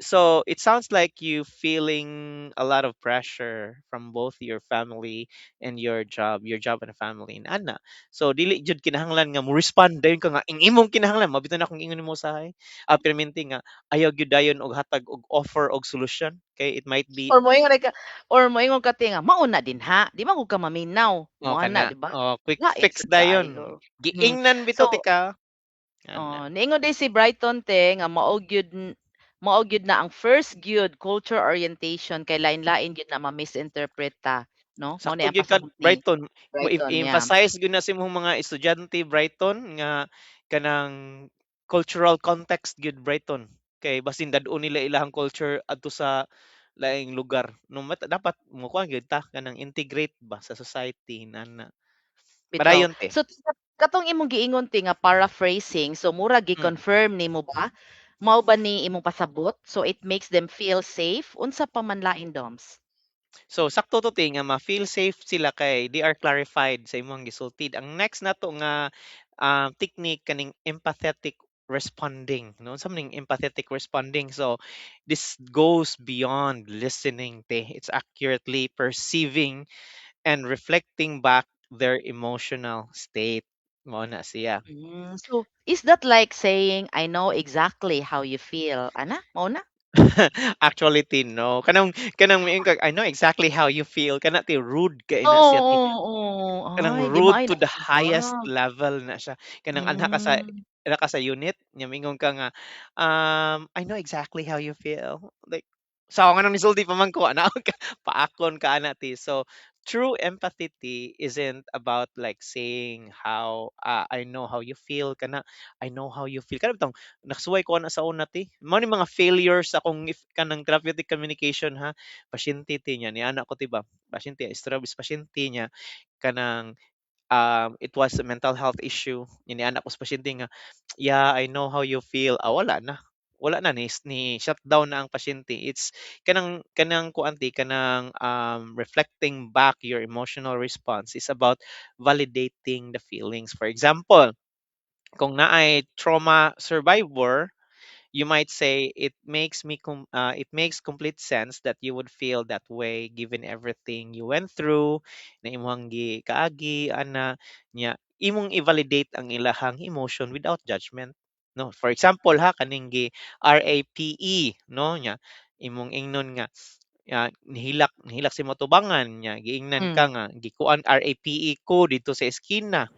"So it sounds like you feeling a lot of pressure from both your family and your job and family," ana. So dili jud kinahanglan nga mo respond dayon ka nga ing imong kinahanglan mao bitaw na akong ingon nimo sa perminti nga ayaw gyud dayon og hatag og offer og solution kay it might be Or moingon ka or moingon ka ti nga mao na din ha, di man gud ka maminaw. Oh, Mo ana, kana, di ba? oh, quick Lain fix sad dayon. kaayo. Giingnan bitaw So tika. Ana. Oh, niingon din si Brighton te nga mao gyud na ang first gyud culture orientation kay lain-lain gyud na ma-misinterpret ta, no? Mao ni Sakto ang gyud ka pasabot ni Brighton. Mo Brighton, yeah. emphasize gyud na sa imong mga estudyante Brighton nga kanang cultural context gyud Brighton kay basin dad-on nila ilahang culture adto sa laing lugar, no? Dapat mo kuan gyud ta, kanang integrate ba sa society nana. Bitaw. Padayon, te. So katong imong giingon, te, nga paraphrasing, so mura gi-confirm nimo ba? Mao ba ni imong pasabot? So it makes them feel safe, unsa pa man lain, Doms? So sakto to, te, nga ma-feel safe sila kay they are clarified sa imong gisultid. Ang next nato nga technique kaning empathetic responding, no? Unsa man ning empathetic responding? So this goes beyond listening, te. It's accurately perceiving and reflecting back their emotional state. Mao na siya. So is that like saying, "I know exactly how you feel," ana? Mao na? Actually, te, no. Kanang miingon kag, "I know exactly how you feel," kana, te, rude kay na Oo, siya, te. oo. Kanang Ay, di rude maayo to na the highest ba? level na siya. Kanang anha ka sa unit, nya miingon ka nga, "I know exactly how you feel." Like, sa nga nang nisulti pa man ko ana ka paakon ka ana, te. So, true empathy, te, isn't about like saying how, "I know how you feel," kana, "I know how you feel." Kana bitong nakasuway ko ana sa una, te. Mao ni mga failures akong if kanang therapeutic communication, ha. Pasyente, te, nya niana ko, te, ba. Pasyente, istorya bis pasyente niya kanang it was a mental health issue. Iniana ko sa pasyente nga, "Yeah, I know how you feel." Ah, wala na. Wala na ni shutdown na ang pasyente. It's kanang kuan, te, kanang reflecting back your emotional response is about validating the feelings. For example, kung naay trauma survivor, you might say, "It makes complete sense that you would feel that way given everything you went through na imong gikaagi," ana nya imong i-validate ang ilahang emotion without judgment, no? For example, ha, kaning gi RAPE, no? Nya imong ingnon nga nihilak si motubangan nya giingnan ka nga gikuan RAPE ko dito sa eskina.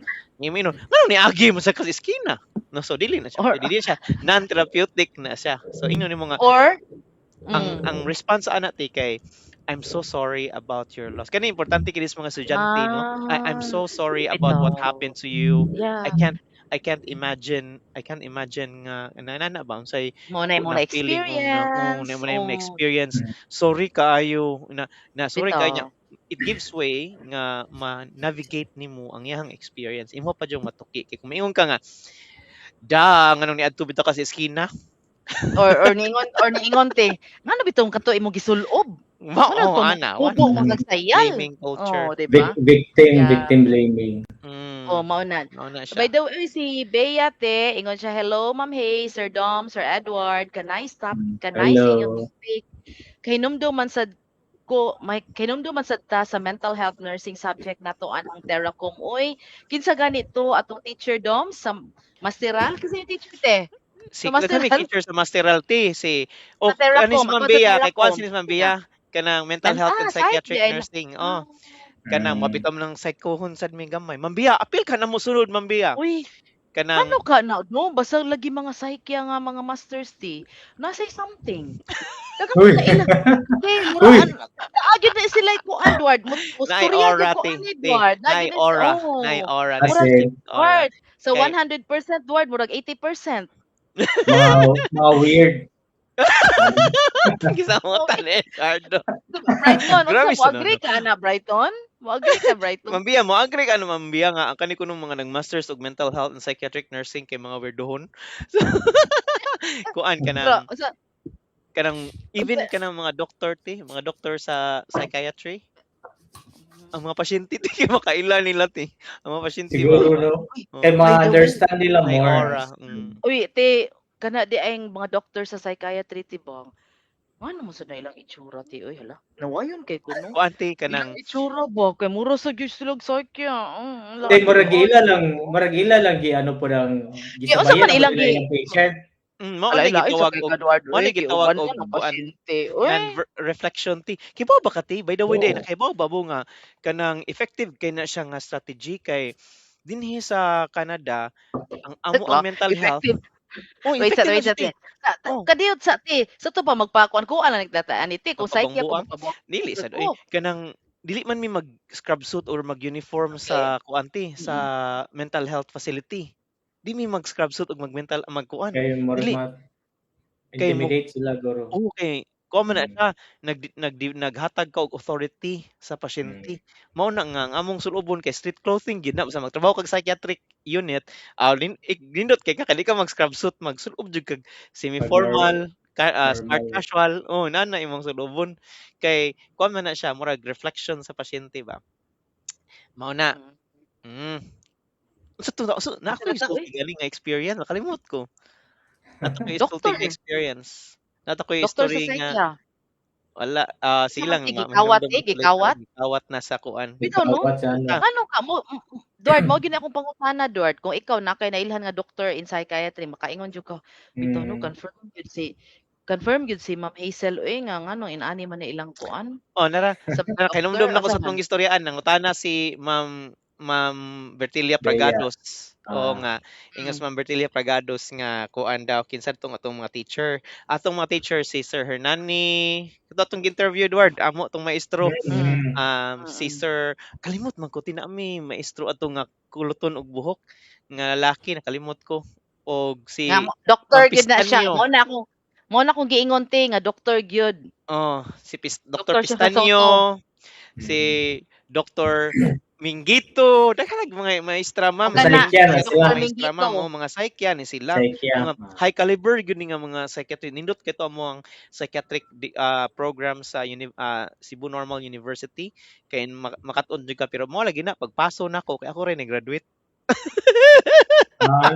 Ngimino ngano niagi mo sa ka sa eskina, no? So dili na siya Or pwede, dili siya non-therapeutic na siya. So ingnon nimo nga or ang response ana, te, kay "I'm so sorry about your loss." Kani importante kini sa mga estudyante, no? "I'm Ah, so sorry about what bitaw. happened to you. Yeah. I can't imagine nga inana ba unsay Mao na imong na feeling og na oh, na-experience, na mo na imong oh. experience. Sorry kaayo na na sorry kaayo niya." Bitaw. It gives way nga ma-navigate nimo ang iyang experience. Imo pa jung matuki kay kung miingon ka nga, "Da, nganong niadto bitaw ka sa eskina?" Or niingon te, "Ngano bitong kato imong gisul-ob? Ngano Mao tong ana kubo wala. man kag sayal?" Blaming Oh, culture. di ba? Victim Yeah. victim blaming. Oh, mao na. Mao na By siya. the way, si Bea, te, ingon siya, "Hello, Ma'am Hay, Sir Dom, Sir Edward, kanay stop, kanay sa inyong Hello. topic. Kahinumdum man sad ko, may kahinumdum man sad ta sa mental health nursing subject nato anang Theracom. Oy, kinsa ganito atong teacher, Dom, sa masteral kasi yung teacher, te?" Si Sa daghan may masteral teacher sa masteral, te, si Sa o ani Theracom, si Ma'am ako sa Bea kay kuan Theracom. si Ma'am Yeah. Bea kanang mental Men health and psych psychiatric di ay na nursing, oh. Kanang mabitaw man ng psychohon sad mi gamay. "Ma'am Bea, apil ka na mo sulod, Ma'am Bea." Uy, Kanang ngano ka na no, basta lagi mga psych nga mga masters, te, naa say something. Daghan Uy. na ila te, mura Uy. an naa gyud na sila kuan, Edward, mo Naay mustorya aura, gyud ko te, ani, te, Edward. Naa naay gyud na aura, naay oh. aura, naay As Murag in specific aura. Edward, sa Kay 100%, Edward, murag 80%. Mga weird. Gisamutan ni Edgardo. Brighton, unsa Grabe mo sa agree no. ka ana, Brighton? Mo agree ka, Brighton? Ma'am Bea, mo agree ka ano, Ma'am Bea, nga ang kani kunong mga nag-masters og mental health and psychiatric nursing kay mga weirdohon. Kuan Pero kanang unsa kanang unsa even kanang mga doktor, te, mga doktor sa psychiatry. Ang mga pasyente, te, kay makaila nila, te. Ang mga pasyente ba? Siguro, no? Uy, Kay Oh. by the way, ma-understand nila May more. aura. Uy, te, kana di ay mga doctor sa psychiatry, ti ba? Ngano man sad na ilang itsura, te, oy, hala. Nawayon kay kuno. Kuan, te, Ilang kanang itsura ba kay mura sa gyud silag psych ya. Kay Lagi oy. murag ila lang gi ano po nang Kay unsa gisabayan man na po ilang nila gi ilang patient. Mao Ala ni lain sa gitawag kay og Edward mao oy, ni gitawag giuban og man ang kuan pasyente oy. non reflection, te. Kibaw ba ka, te, by the way, day Oo. nakahibaw ba mo nga kanang effective kay na siya nga strategy kay dinhi sa Canada ang amo ang Tekla, mental health, effective. oh, Wait sa effective na wait siya, sa te. te. Sa Oh. kadiyot sa te, sa to pa magpakuan kuan lang nagdata ani te kung psych ko Magpabuang-buang? magpabuang Dili sad ko. oy, kanang dili man mi mag-scrub suit or mag-uniform sa kuan, te, sa mental health facility. Di mi mag-scrub suit ug mag-mental magkuan. Kay murag Dili. ma Kay mo intimidate sila guro. okay. Kuan man na siya, nag nag naghatag ka og authority sa pasyente. Mao na nga ang among sulobon kay street clothing gyud na basta magtrabaho kag psychiatric unit, nindot kay ka, kay di ka mag scrub suit, magsulob jud kag Pag nor semi-formal, ka smart normal. casual, oh, naa na imong sulobon. Kay kuan man na siya, murag reflection sa pasyente ba. Mao na. Unsa to so naa Asa koy na ta uy? isulti gani nga experience, nakalimot ko. Naa to koy isulti Doktor. nga experience. Naa to koy Doktor sa istorya nga psyche. wala, Unsa sige man lang ti gikawat mahinumdom eh, ko later, gikawat? gikawat na sa kuan. Bitaw 'no? Gikawat sa ano. Basta Ngano ka mo Duard, mao gyud ni akong pangutana, Duard, kung ikaw naa kay nailhan nga doktor in psychiatry makaingon jud ka, bitaw no, confirm gyud si Ma'am Hazel uy nga nganong inani man na ilang kuan Oh, nara sa nara doktor kahinumdom nako unsa sa man? atong gistoryaan, nangutana si Ma'am Bertilia Bea. Pragados. Oo nga, ingon si Ma'am Bertilia Pragados nga kuan daw kinsa tong atong mga teacher. Atong mga teacher si Sir Hernani, kato atong gi-interview, Edward, amo tong maestro. Si Sir, kalimot man ko tinami maestro ato nga kuluton og buhok nga lalaki, nakalimot ko. Og si Nga doktor Ma'am gyud na siya, Pistanyo. mao na akong giingon te nga doktor gyud. Oh, si Dr. Doktor siya sa Pistanyo, Soto. si Dr. Minggito, daghan mga maestra, ma'am. O kana, Psyche na si sila. Dr. Maestra, Minggito. ma'am, oh, mga psyche ni sila. Psyche. Mga high caliber gyud ni nga mga psychiatry. Nindot kay to amo ang psychiatric program sa Cebu Normal University kay makat-on jud ka, pero mo lagi na pagpaso nako kay ako rin ni-graduate.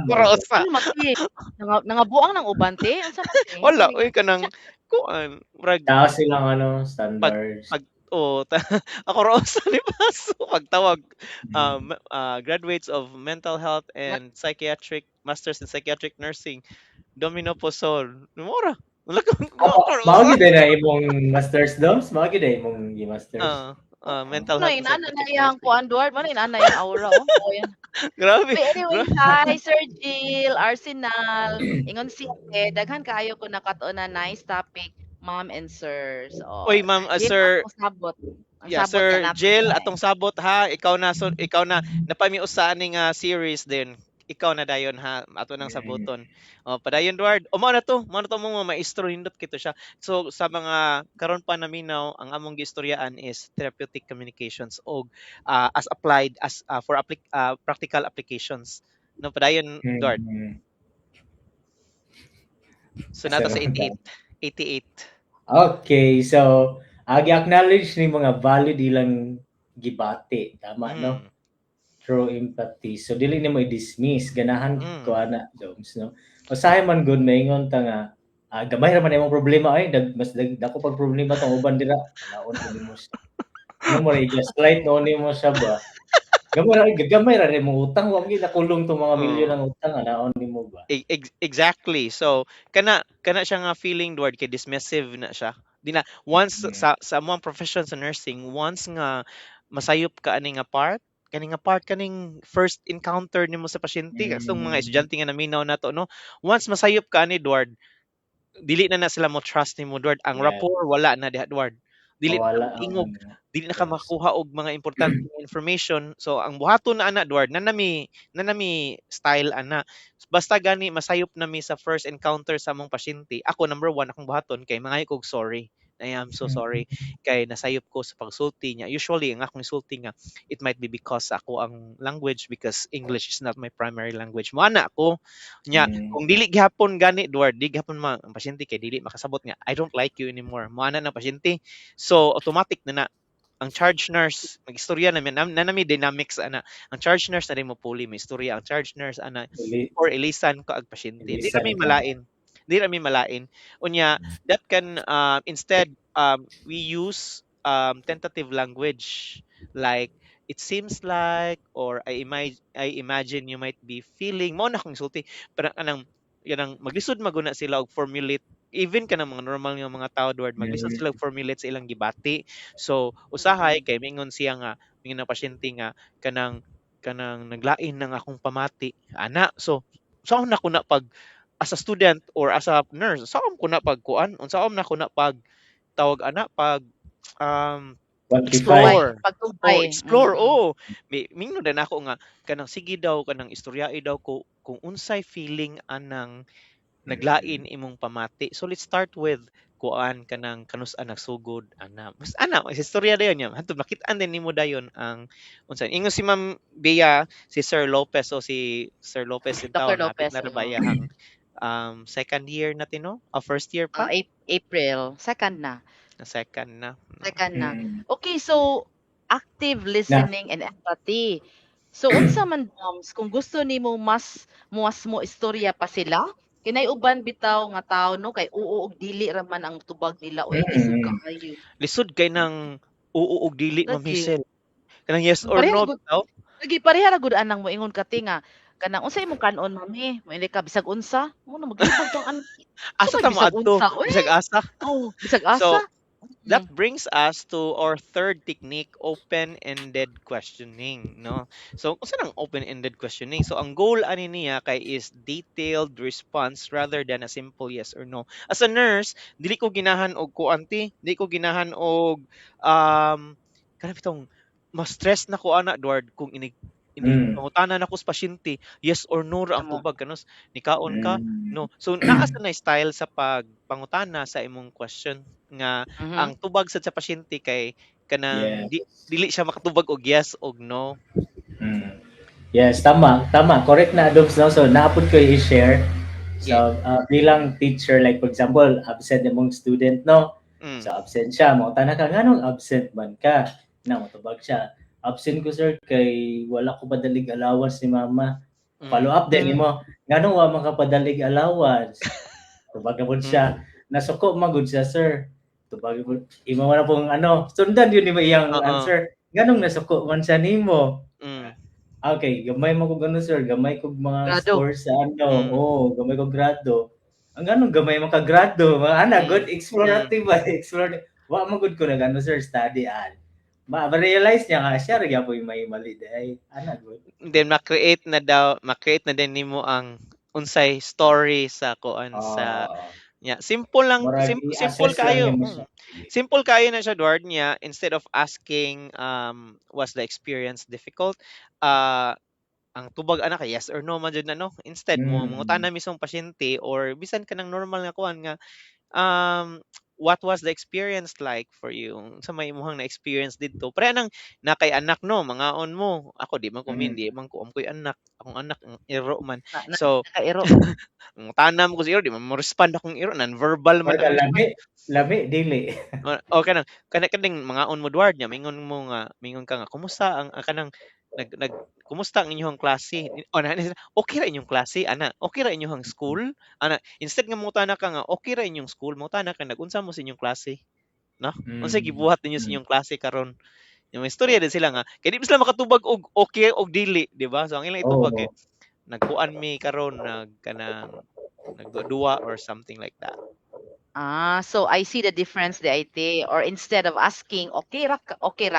Pero usa. Ano man te? Nangabuang ng uban te? Unsa man te? Wala oy, kanang kuan murag Taas silang ano, standards. Pag oh, ako ra usa ni paso pagtawag, graduates of mental health and psychiatric masters in psychiatric nursing, Domino Pozol. Mora. Wala ko Mao gyud na imong masters, Doms? Mao gyud na imong gi-masters? Mental Ano, health and inana na psychiatric iyang nursing. kuan, Duard, man inana iyang aura oh. Oh, yan. Grabe. But anyway, hi Sir Jill, Arsenal. Ingon siya, eh, daghan kaayo ko nakatuon na nice topic, ma'am and sirs. Oh, Oy, ma'am, Jill, sir. atong sabot. Ang Yeah, sabot Sir niya nato Jill, siya, eh. atong sabot ha. Ikaw na, so, ikaw na napami usa ani nga series din. Ikaw na dayon ha, ato nang sabuton. O padayon, Duard. O mao na to mong mga maestro, nindot kito siya. So sa mga karon pa naminaw, ang among giistoryaan is therapeutic communications og as applied as for practical applications. No, padayon, Duard. So nata sa 88. 88. Okay, so gi-acknowledge ni mga valid ilang gibati, tama no? True empathy. So dili nimo i-dismiss, ganahan ko ana, Doms, no. Usahay man gud maingon ta nga gamay ra man imong problema ay dag, mas dag, dako pag problema tong uban dira. Naon ko nimo siya. Ano mo i-gaslight no nimo siya ba? Gamay ra imong utang, wa gyud nakulong tong mga milyon ng utang, anaon nimo ba? Exactly. So kana siya nga feeling, Duard, kay dismissive na siya. Di na once sa among profession sa nursing, once nga masayop ka ani nga part, kani nga part, kaning first encounter nimo sa pasyente, mm, mga estudyante nga naminaw nato no. Once masayop ka ani, Duard, dili na na sila mo trust nimo, Duard. Ang rapport wala na diha, Duard. Dili na Mawala ka ang ingog, ano. Dili na ka makakuha og mga importante nga information. So ang buhaton na ana, Duard, na nami style ana. Basta gani masayop na mi sa first encounter sa among pasyente. Ako, number one akong buhaton kay mangayo kog sorry. I am so sorry kay nasayop ko sa pagsulti niya. Usually ang akong sulti nga it might be because ako ang language, because English is not my primary language. Mo ana ako nya kung dili gihapon gani, Duard, di gihapon ma ang pasyente kay dili makasabot nga I don't like you anymore. Mo ana na pasyente. So automatic na na ang charge nurse magistorya na mi na, na nami dynamics ana. Ang charge nurse na rin mo puli, may istorya ang charge nurse ana or ilisan ko ag pasyente. Di Ilisan kami ka. Malain. Di kami malain. Unya that can instead we use tentative language like "it seems like" or I imagine you might be feeling," mo na akong sulti, pero anang yanang maglisod maguna sila og formulate, even kanang mga normal nga mga tao, Duard, maglisod sila og formulate sa ilang gibati. So usahay kay mingon siya nga mingon ang pasyente nga kanang naglain ng akong pamati ana. So saon na ko na pag as a student or as a nurse, saon ko na pag kuan, unsaon na ko na pag tawag ana, pag Quantify. explore. Pagtubay. Oh, explore. Oh, mi mingno din ako nga kanang sige daw, kanang istoryai daw ko kung unsay feeling anang naglain imong pamati. So let's start with Kuan kanang kanus-a nagsugod ana. Mas ana istorya dayon niya hantod makit-an din nimo dayon ang unsa. Ingon si Ma'am Bea, si Sir Lopez o si Sir Lopez Dr. intawon hapit Lopez, na ra oo. ba iyahang second year na tino? O first year pa? April, second na. Second na, no? Second na. Okay, so active listening and empathy. So unsa man, Doms, kung gusto nimo mas muas mo istorya pa sila? Kinay uban bitaw nga tawo, no, kay oo og dili ra man ang tubag nila, oy, lisod kaayo. Lisod kay nang oo og dili, Ma'am Lagi. Hazel. Kanang yes or Pareha no gud bitaw. lagi, pareha ra gud anang moingon ka ti nga kanang unsa imong kan-on, mami? Moingon ka bisag unsa. Mo na maglibog tong an Asa may ta bisag moadto? unsa oy? Bisag asa. Oh, bisag So asa. that brings us to our third technique, open-ended questioning, no? So, unsa nang open-ended questioning? So, ang goal ani niya kay is detailed response rather than a simple yes or no. As a nurse, dili ko ginahan og kuan ti, dili ko ginahan og kanang bitong ma-stress na ko ana, Edward, kung inig pangutana nako sa pasyente, yes or no ra ang Tama. tubag kanos nikaon ka, no. So naa sa na style sa pagpangutana sa imong question nga ang tubag sad sa pasyente kay kanang dili siya makatubag og yes og no. Yes, tama, tama. Correct na, Adoms, no? So naapod ko i-share. So bilang teacher, like for example, absent imong student, no? So absent siya, mangutana ka nganong absent man ka? Na motubag siya. "Absent ko, sir, kay wala ko padalig allowance ni mama." Follow up din nimo. "Nganong wa man ka padalig allowance?" Tubag na pud siya. "Nasuko man gud siya, sir." Tubag pud. Imo man na pong ano, sundan yun nimo iyang Oo. answer. "Nganong nasuko man siya nimo?" "Okay, gamay man kog ano, sir, gamay kog mga Grado. score sa ano, oh, gamay kog grado." "Ang ganong gamay man ka grado?" Mga ana, good explorative ba, explorative. "Wa man gud ko nag ano, sir, study an." Ma-realize niya nga siya ra gyapon may mali diay. Ana good. Then ma-create na din nimo ang unsay story sa kuan sa yeah, simple lang. Murag Simple i-assess lang kaayo. nimo siya. Simple kaayo na siya, Edward, niya instead of asking "Was the experience difficult?" Ang tubag ana kay yes or no man jud na, no? Instead mo mangutana mismong pasyente or bisan kanang normal nga kuan nga "What was the experience like for you? Unsa may imong na-experience didto?" Pareha nang na kay anak, no, mangaon mo. Ako di man ko min, di man ko amkoy anak. Akong anak ang iro man. Na, na, So nakairo. mangutana mo ko sa iro, di man mo respond akong iro, non-verbal man Or ang lami, lami dili. O kanang kana kaning mangaon mo, Edward, nya mingon mo nga mingon ka nga kumusta ang kanang nag nag kumusta ang inyong klase? O na okay ra inyong klase ana, okay ra inyong school ana. Instead nga mangutana ka nga okay ra inyong school, mangutana ka nag-unsa mo sa inyong klase, no? Unsay gibuhat ninyo sa inyong klase karon? Yung may istorya din sila nga kay di ba sila makatubag og okay og dili, di ba? So ang ilang itubag kay nagkuan mi karon, nag kanang nagduwa or something like that. Ah, so I see the difference, the IT. Or instead of asking, okay ra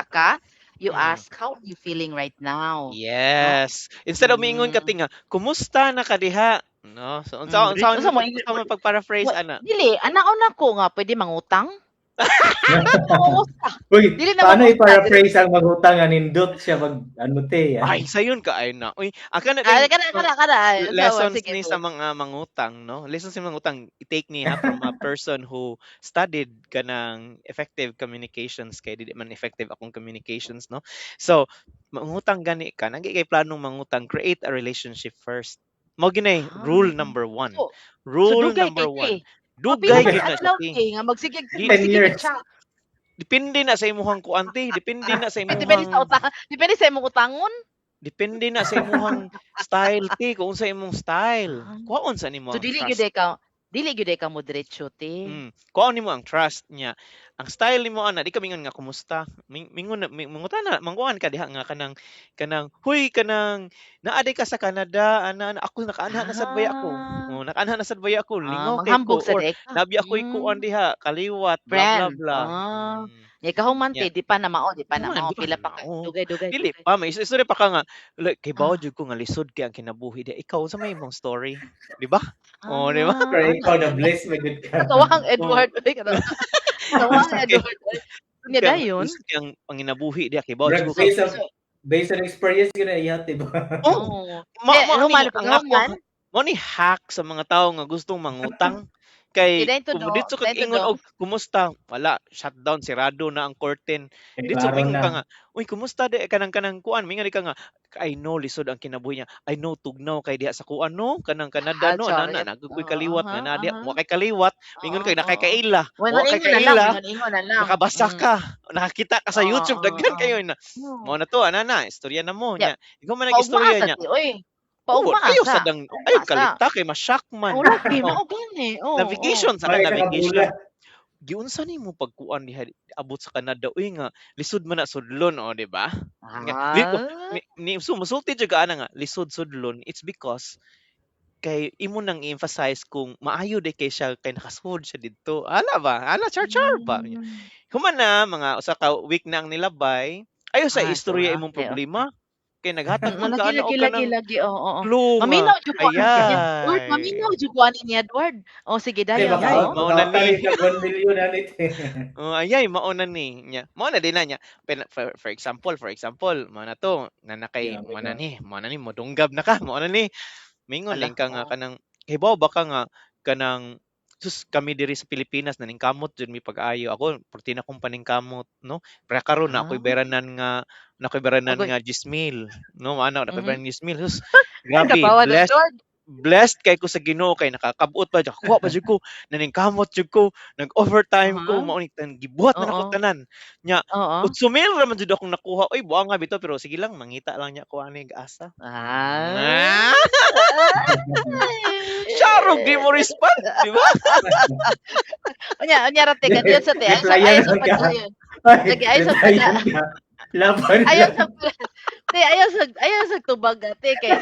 ka?" You ask, "How are you feeling right now?" Yes. Instead of mingon ka tinga, "Kumusta na ka diha?" No? So unsa unsa Unsa mo unsa man pag-paraphrase ana? Dili, anaon nako nga pwede mangutang? Kumusta? Uy, Dili na paano mangutang. I-paraphrase ang magutang nga nindot siya mag ano te? Ah? Ay, sayon ka ay na. Uy, ang kana Ah, din kana kana kana. Ay, unsa man, lessons sige ni go. sa mga mangutang, no? Lessons ni mangutang i-take ni ha from a person who studied kanang effective communications kay dili man effective akong communications, no? So, mangutang gani ka, nagi kay planong mangutang, create a relationship first. Mao ginay rule number one. So Rule dugay number kay one. te. Dugay Mapila gyud ka na siya, adlaw te. te nga magsigig Di 10 magsigig years. chat. Depende na sa imuhang kuan te, depende na sa Depende sa imuhang utang, depende sa imong utangon. Depende na sa imuhang style te, kung unsa imong style. Kuhaon sa nimo So ang dili trust. gyud ka dili gyud ka mo diretso te. Kuhaon nimo ang trust niya. Ang style nimo ana, di ka mingon nga kumusta. Mingon na mangutana, mangkuan ka diha nga kanang huy kanang naa di ka sa Canada ana, ana ako nakaanha na sad baya ako. Oh, nakaanha na sad baya ako, lingaw kay ko Manghambog sa or di ka. nabi ako'y kuan diha, kaliwat blah blah Friend. blah. Nya kahuman te, di pa na mao, di pa na Human, mao. di pa Pila na pa ka mao. dugay dugay Dili dugay. pa may istorya pa ka nga like kay bawo jud ko nga lisod kay ang kinabuhi diha. Ikaw unsa may imong story, di ba? Oh, di ba? Pero ikaw na bless man gud ka. Katawang Edward, oy, katawang Lisod kay Edward, oy. Nya kay dayon. lisod kay ang panginabuhi diha kay bawo Murag jud ko based on experience gyud na iya, di ba? Oh, Oo. ma Di, mo ni human, ang ako human. mo ni hack sa mga tawo nga gustong mangutang. Kay Kay kung to do, didto kag dayon to ingon do. og kumusta, wala, shutdown, sirado na ang curtain. Kay Didto klaro moingon na. ka nga, "Uy, kumusta di kanang kuan?" Moingon di ka nga, "I know lisod ang kinabuhi niya. I know tugnaw kay diha sa kuan no, kanang Canada Ah, no, ana charet. naa gyud koy Oo, kaliwat aha, nga naa diha." aha. Wa kay kaliwat, moingon kay naa kay kaila, wa kay Moingon-ingon na lang, kaila, moingon-ingon na lang. nakabasa ka, nakakita ka sa Oo, YouTube, daghan oo. kayo na. Mao na to, ana na, istorya na mo Yep. nya. Ikaw man Paugma nag-istorya sa niya. ti, oy. Oo, Paugma ayaw sa. sa dang Paugma ayaw sa. kalita kay ma-shock man. Oh, lagi Oh. mao gani. Oo. Navigation sa ka Bagay ka navigation. kabula. Giunsa nimo pagkuan diha abot sa Canada uy nga lisod man na sudlon, oh, di ba? Nga li Ah. ni, ni so musulti jud ka ana nga lisod sudlon, it's because kay imo nang i-emphasize kung maayo di kay siya kay nakasuod siya didto. Ana ba? Ana char char ba? Human na mga usa ka week na ang nilabay, ayo sa Ah, so istorya imong okay. problema. Kay naghatag man ka Lagi, ana lagi, og lagi, kanang lagi. Oo. clue nga Maminaw jud ko ani niya. Edward, ayay. Maminaw jud ko ani niya, Edward. Oh, sige Di dayon, baka Ayay, oh. mao na makautang ni. ni kag 1 million ani te. Oh, ayay mao na ni nya. Mao na din na nya. Pero for example, mao na to, na na kay Yeah, mao na yeah. ni, mao na ni modunggab na ka, mao na ni. Mingon Ala, din ka nga oo. kanang hibaw ba ka nga kanang sus kami diri sa Pilipinas naningkamot jud mi pag-ayo. Ako perti na akong paningkamot no. Pero karon na ako'y bayranan nga na ako'y bayranan Agoy. nga 10,000 no, ana na ako'y bayranan 10,000. Sus, Ay, grabe, katawa na blessed Edward. blessed kay ko sa Ginoo kay nakakabot pa nakakuha pa jud ko, naningkamot jud ko, nag-overtime ko, mao ni tan gibuhat na nako tanan. Nya 8,000 ra man jud akong nakuha. Oy, buang nga bitaw pero sige lang mangita lang nya ko ani asa. Ah. Ah. Siya rog di mo respond, di ba? Unya, unya ra te kadiyo sa te. Ayaw sa Replyan ayaw sa man ka. padayon. Ay, Lagi ayaw sa replyan ka. Laban Ayaw lang. sa te, ayaw sa tubag ate kay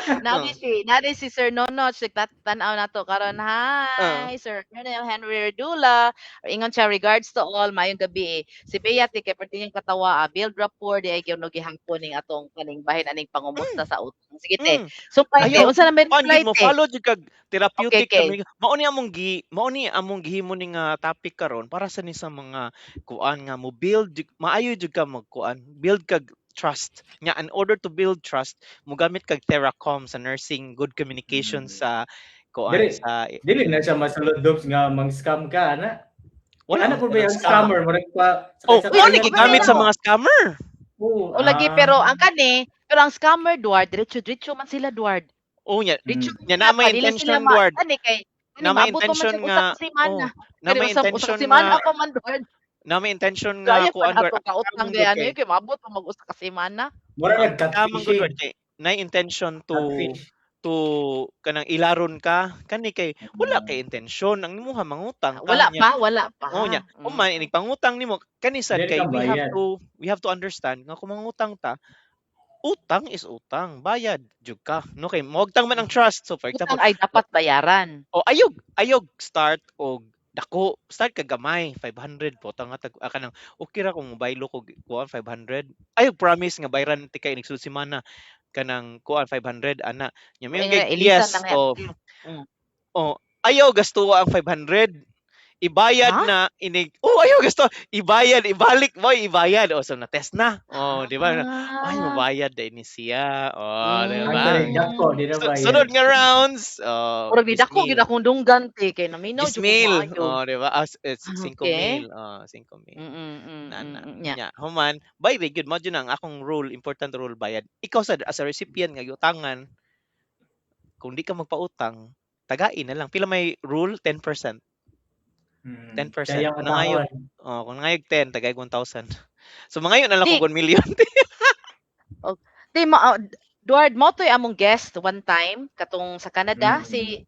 nabi si Sir Nonoch nagtatan-aw nato karon. Hi, Sir Colonel Henry Redula. Ingon siya, "Regards to all, maayong gabi." Si Bea te kay perti niyang katawa, build rapport di ay gyud gihangpon ning atong kaning bahin aning pangumusta sa utang. Sige te. So te, Ayaw, unsa na may kuan reply gid mo te? follow jud kag therapeutic Okay. kami. Mao ni among gihimo ni nga topic karon para sa ni sa mga kuan nga mo build maayo jud ka magkuan, build kag trust nga in order to build trust mogamit kag Theracom sa nursing, good communication sa kuan Dili sa dili na siya masulod Doms nga mang-scam ka ana. Wala Ana man po ba yung scam. scammer murag pa Oh, sakay mao ni sakay gigamit sa mga scammer. Oo, O lagi ah. pero ang kani, pero ang scammer Duard, diretso-diretso man sila Duard. Oh, nya Diretso nya na sila may pa, dili sila intention ma Duard. kani kay kani Na may maabot pa man intention siya nga usa ka semana. oh, na Kani may usa ka intention semana nga pa man Duard. na may intention nga Kaya pa kuan Duard. nato kautang Ang kay good ano kay kay maabot pa mag usa ka semana. Mura ang nag tamang good catfishing. word kay na intention Catfish. To kanang ilaron ka kani kay wala kay intensyon ang imuha mangutang ka Wala nya. pa, wala pa. Oh, nya human inig pangutang nimo kani sad Dili kay ka we have bayad. to we have to understand nga kung mangutang ta, utang is utang, bayad jud ka no kay mawagtang man ang trust. So for example, Utang ay dapat bayaran. oh, ayog ayog start og dako, start ka gamay 500 po tang tag kanang okay ra kung mobaylo ko kuan 500, ayog promise nga bayran ti kay inig semana kanang kuan 500 ana nya Ingon kay ilisan yes na nga. Oh. Oh, ayaw gastuwa ang 500, ibayad Ha? na inig, oh, ayaw gasto ibayad, ibalik mo ibayad, oh, so na test na, oh, di ba, ay mabayad din ni siya, oh, di Ang ba? dali dako di na bayad. Sunod nga rounds, oh, Murag ni dako gyud akong dunggan te kay naminaw jud ko 10,000 maayo. Oh, di ba? Ah, it's 5 mil, oh, 5,000. Na na Nya. nya human by the good mo jud ang akong rule, important rule, bayad. Ikaw sad as a recipient nga giutangan, kung di ka magpautang, tagain na lang. Pila may rule? 10%. 10%. Kaya Kung nangayog, utahon. oh, kung nangayog 10, tagay 1,000. So mangayo na lang Di kog 1 million. Di ma Duard mo to'y among guest one time katong sa Canada si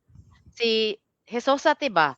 si Jesosa ti ba?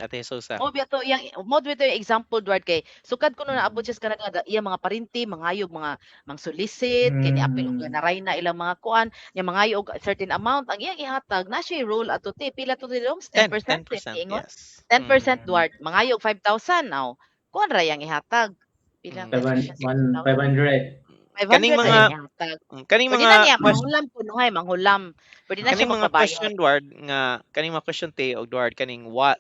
Ate Jesosa. Mo biya to iyang mo biya to yung example Duard kay sukad kuno naabot siya sa Canada, iya mga parinti mangayog mga mang solicit kay niapil og naray na ilang mga kuan nya mangayo og certain amount ang iyang ihatag na siya rule ato te pila to ti Doms? 10, 10% 10%, ingon yes. 10% Duard mangayo og 5,000 aw kuan ra yang ihatag pila Seven, one, 500. 500 Kaning ra yang ihatag. Kaning Pwede mga na niya manghulam kuno hay manghulam. Pwede na siya kaning mga magpabayad. question Duard nga kaning mga question te og Duard kaning what,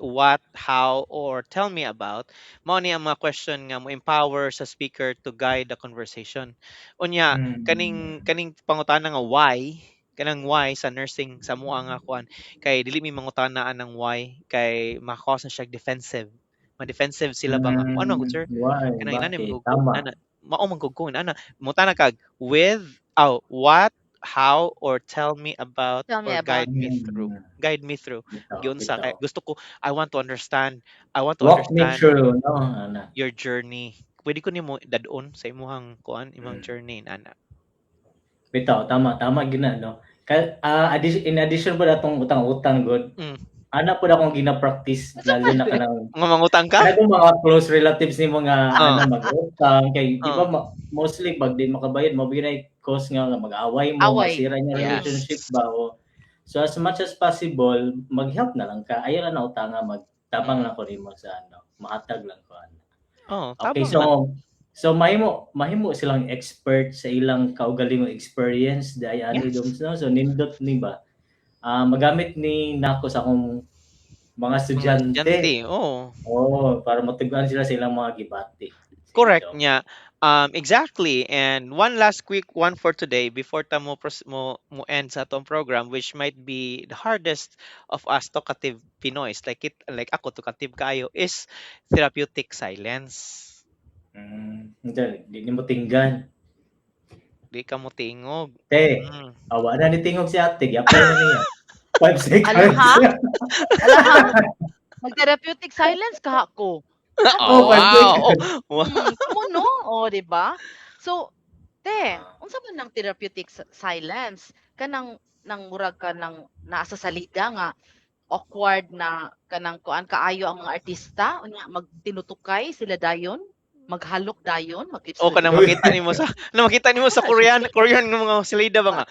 how or tell me about mao ni ang mga question nga mo empower sa speaker to guide the conversation. Unya kaning kaning pangutana nga why Kanang why sa nursing sa mua nga kuan kay dili mi mangutana anang why kay maka-cause na siya defensive. Ma-defensive sila ba nga ano good sir? Why? Kanang inani Bakit? man ko Tama. ana mao man gud ko ana mutana kag with, oh, what, how, or tell me about Tell me or about. guide me through. Guide me through. Bitaw, Giunsa kay bitaw. gusto ko, I want to understand. I want to Walk me understand through, no? Ana. your journey. Pwede ko nimo dad-on sa imuhang kuan, imong journey ana. Bitaw, tama, tama gina, no? Ka, in addition po atong utang-utang good. Ana po akong gina-practice lalo na kanang Nga mangutang ka? kanang mga close relatives ni mga Oh. ana mag-utang kay di ba Oh. mostly pag di makabayad mo bigay cause nga mag-away mo, Away. masira niya relationship ba o so as much as possible mag-help na lang ka, ayaw na utanga, magtabang lang ko nimo sa ano, mahatag lang ko ana. Oh, Okay, tabang so lang. so mahimo silang expert sa ilang kaugalingong experience dai ani doms, no? So nindot ni ba, magamit ni nako sa akong mga Mga estudyante. estudyante, oo. Oh, para matuguan sila sa ilang mga gibati. Sige, Correct Dom. niya. Exactly. And one last quick one for today before ta mo end sa atong program, which might be the hardest of us talkative Pinoys, like it, like ako talkative kayo, is therapeutic silence. Hindi, di nimo tinggan. Di ka mo tingog. Te, awa na ni tingog si ate, gi-apply na niya. 5 seconds. Ala ha? Ala ha? Mag-therapeutic silence ka ko. Oh, Oh, 5 wow. seconds. Oh, wow. Mo no? Oh, di ba? So, te, unsa man nang therapeutic silence? Kanang nang murag ka nang naa sa salida nga awkward na kanang kuan kaayo ang mga artista unya magtinutukay sila dayon, maghalok dayon, mag O kanang makita nimo sa na makita nimo sa Korean Korean nga mga salida ba nga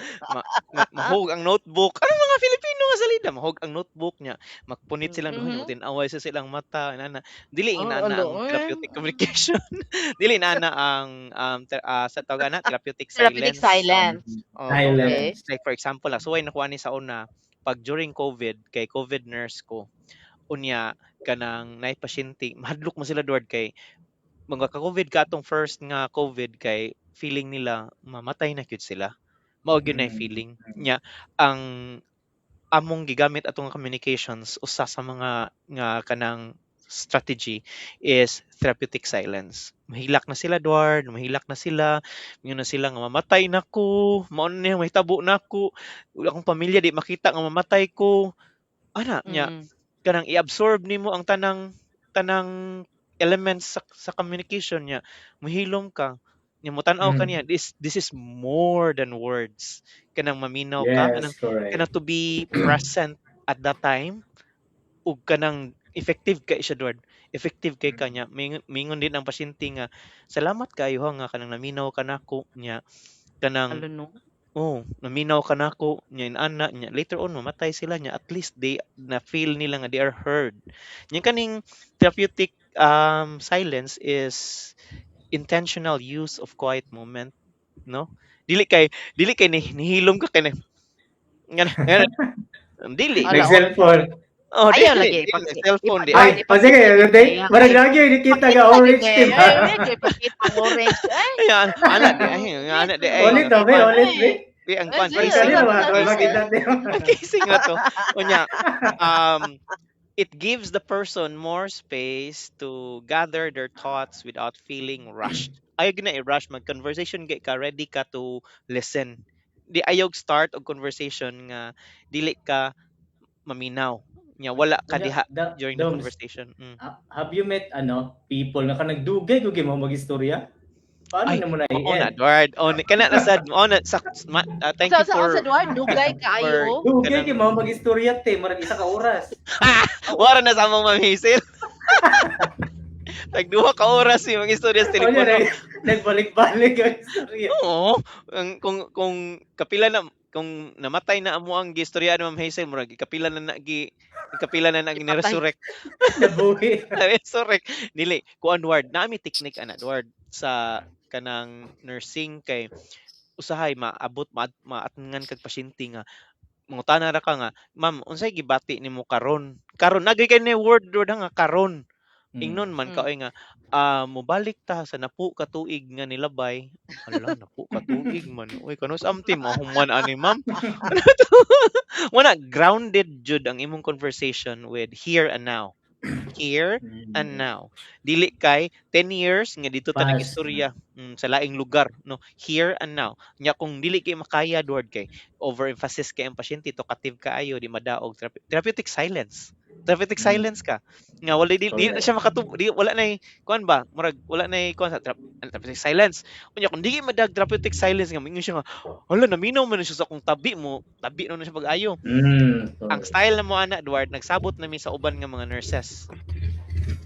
mahog ang notebook. Ano mga Filipino nga salida mahog ang notebook niya. Magpunit silang duha, tinaway sa silang mata inana. Dili Oh, inana alo, ang eh. therapeutic communication. Dili inana ang sa tawag ana therapeutic Therapeutic silence. silence. Oh, Silence. like for example, suway nakuha ni sa una pag during COVID kay COVID nurse ko. Unya kanang naay pasyente, mahadlok mo sila Edward kay mga ka-COVID ka atong first nga COVID kay feeling nila mamatay na gyud sila. Mao gyud na feeling niya ang among gigamit atong communications, usa sa mga nga kanang strategy is therapeutic silence. Mahilak na sila, Edward, mahilak na sila, ingon na sila nga mamatay na ko, mao na mahitabo na ko, wala akong pamilya di makita nga mamatay ko. Ana nya kanang i-absorb nimo ang tanang tanang elements sa communication niya. Mahilom ka. Nya mo tan-aw ka niya, this is more than words. Kanang maminaw ka, kanang Yes, correct. kanang to be present at that time ug kanang effective kay siya, Edward. Effective kay kanya. Mingon din ang pasyente nga salamat kayo ha nga kanang naminaw ka nako nya kanang Alo no. oh, naminaw ka nako nya inana nya later on mamatay sila nya at least they na feel nila nga they are heard. Nya kaning therapeutic silence is intentional use of quiet moment, no? Dili kay nihilom ka kay nga dili. Ala, Nag-cellphone. Oh, Ayaw dili, lagi, dili, cellphone di. Ay, Ipakita o sige, gid di, eh. marag lagi nakita ga orange team. Ay, ay, ipakita ang orange. Ay, Ayan, ana di ay, ana di ay. Ulit to, be, ulit, be. Di ang kwan Ay, Balik sige, na sige. ba? Makita niyo. Casing na to. Unya, it gives the person more space to gather their thoughts without feeling rushed. Ayaw na i-rush, mag-conversation kay ka, ready ka to listen. Di ayaw start og conversation nga dili ka maminaw. Nya wala ka Unya, diha during the Doms, conversation. Have you met ano people na kanang dugay ko mo mag-istorya? Paano Ay, na mo na oo na, i-end? Edward. Oh, kana na sad. Oh, na, sa, ma, thank Sa you for sa Edward, dugay kaayo. Dugay kanang- kay mo mag-istorya te, murag isa ka oras. Wala na sa among Ma'am Hazel. Tagduha ka oras si mga istorya sa Unya, telepono. nagbalik-balik ang istorya. Oo. Ang, kung kapila na kung namatay na amo ang gistorya ni Ma'am Hazel, murag kapila na na Ipatay. gi-resurrect. Nabuhi. Na-resurrect. Dili, kuan ward, naami technique ana ward sa kanang nursing kay usahay maabot maatngan kag pasyente nga mangutana ra ka nga, "Ma'am, unsay gibati nimo karon?" Karon nagay kay ni word word nga karon. Ingnon man ka oy nga, mobalik ta sa napo ka tuig nga nilabay. Hala, napo ka tuig man oy, kanus-a man ti mahuman ani, ma'am? Mao na grounded jud ang imong conversation with here and now. Here and now. Dili kay 10 years nga didto ta Past. Nag-istorya sa laing lugar, no? Here and now. Nya kung dili kay makaya, Edward, kay overemphasis kay ang pasyente, talkative kaayo, di madaog, therapeutic silence. Therapeutic silence ka. Nga wala di na siya makatub di wala nay kuan ba, murag wala nay kuan sa therapeutic silence. Unya kung dili madag therapeutic silence nga moingon siya nga, hala, naminaw man na siya sa akong tabi mo, tabi na siya pag-ayo. Ang style na mo ana, Edward, nagsabot na mi sa uban nga mga nurses.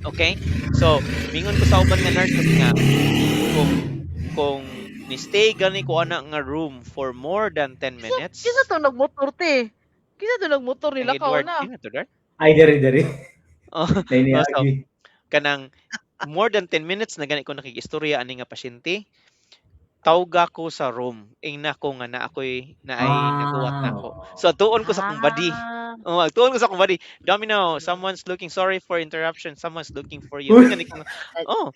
Okay? So, mingon ko sa uban nga nurses nga kung ni stay gani ko ana nga room for more than 10 minutes. Kinsa to nagmotor te? Kinsa to nagmotor Ang nila ka Edward, na? Sino to, Edward? Ay, diri diri. Oh, Nay oh, so, niagi. Kanang more than 10 minutes na gani ko nakig-istorya ani nga pasyente, tawga ko sa room. Ingna ko nga na ako'y naay naguwat nako. So tuon ko sa akong buddy. Oh, tuon ko sa akong buddy. "Domino, someone's looking, sorry for interruption. Someone's looking for you." Uy. Ingani ko nga, oh.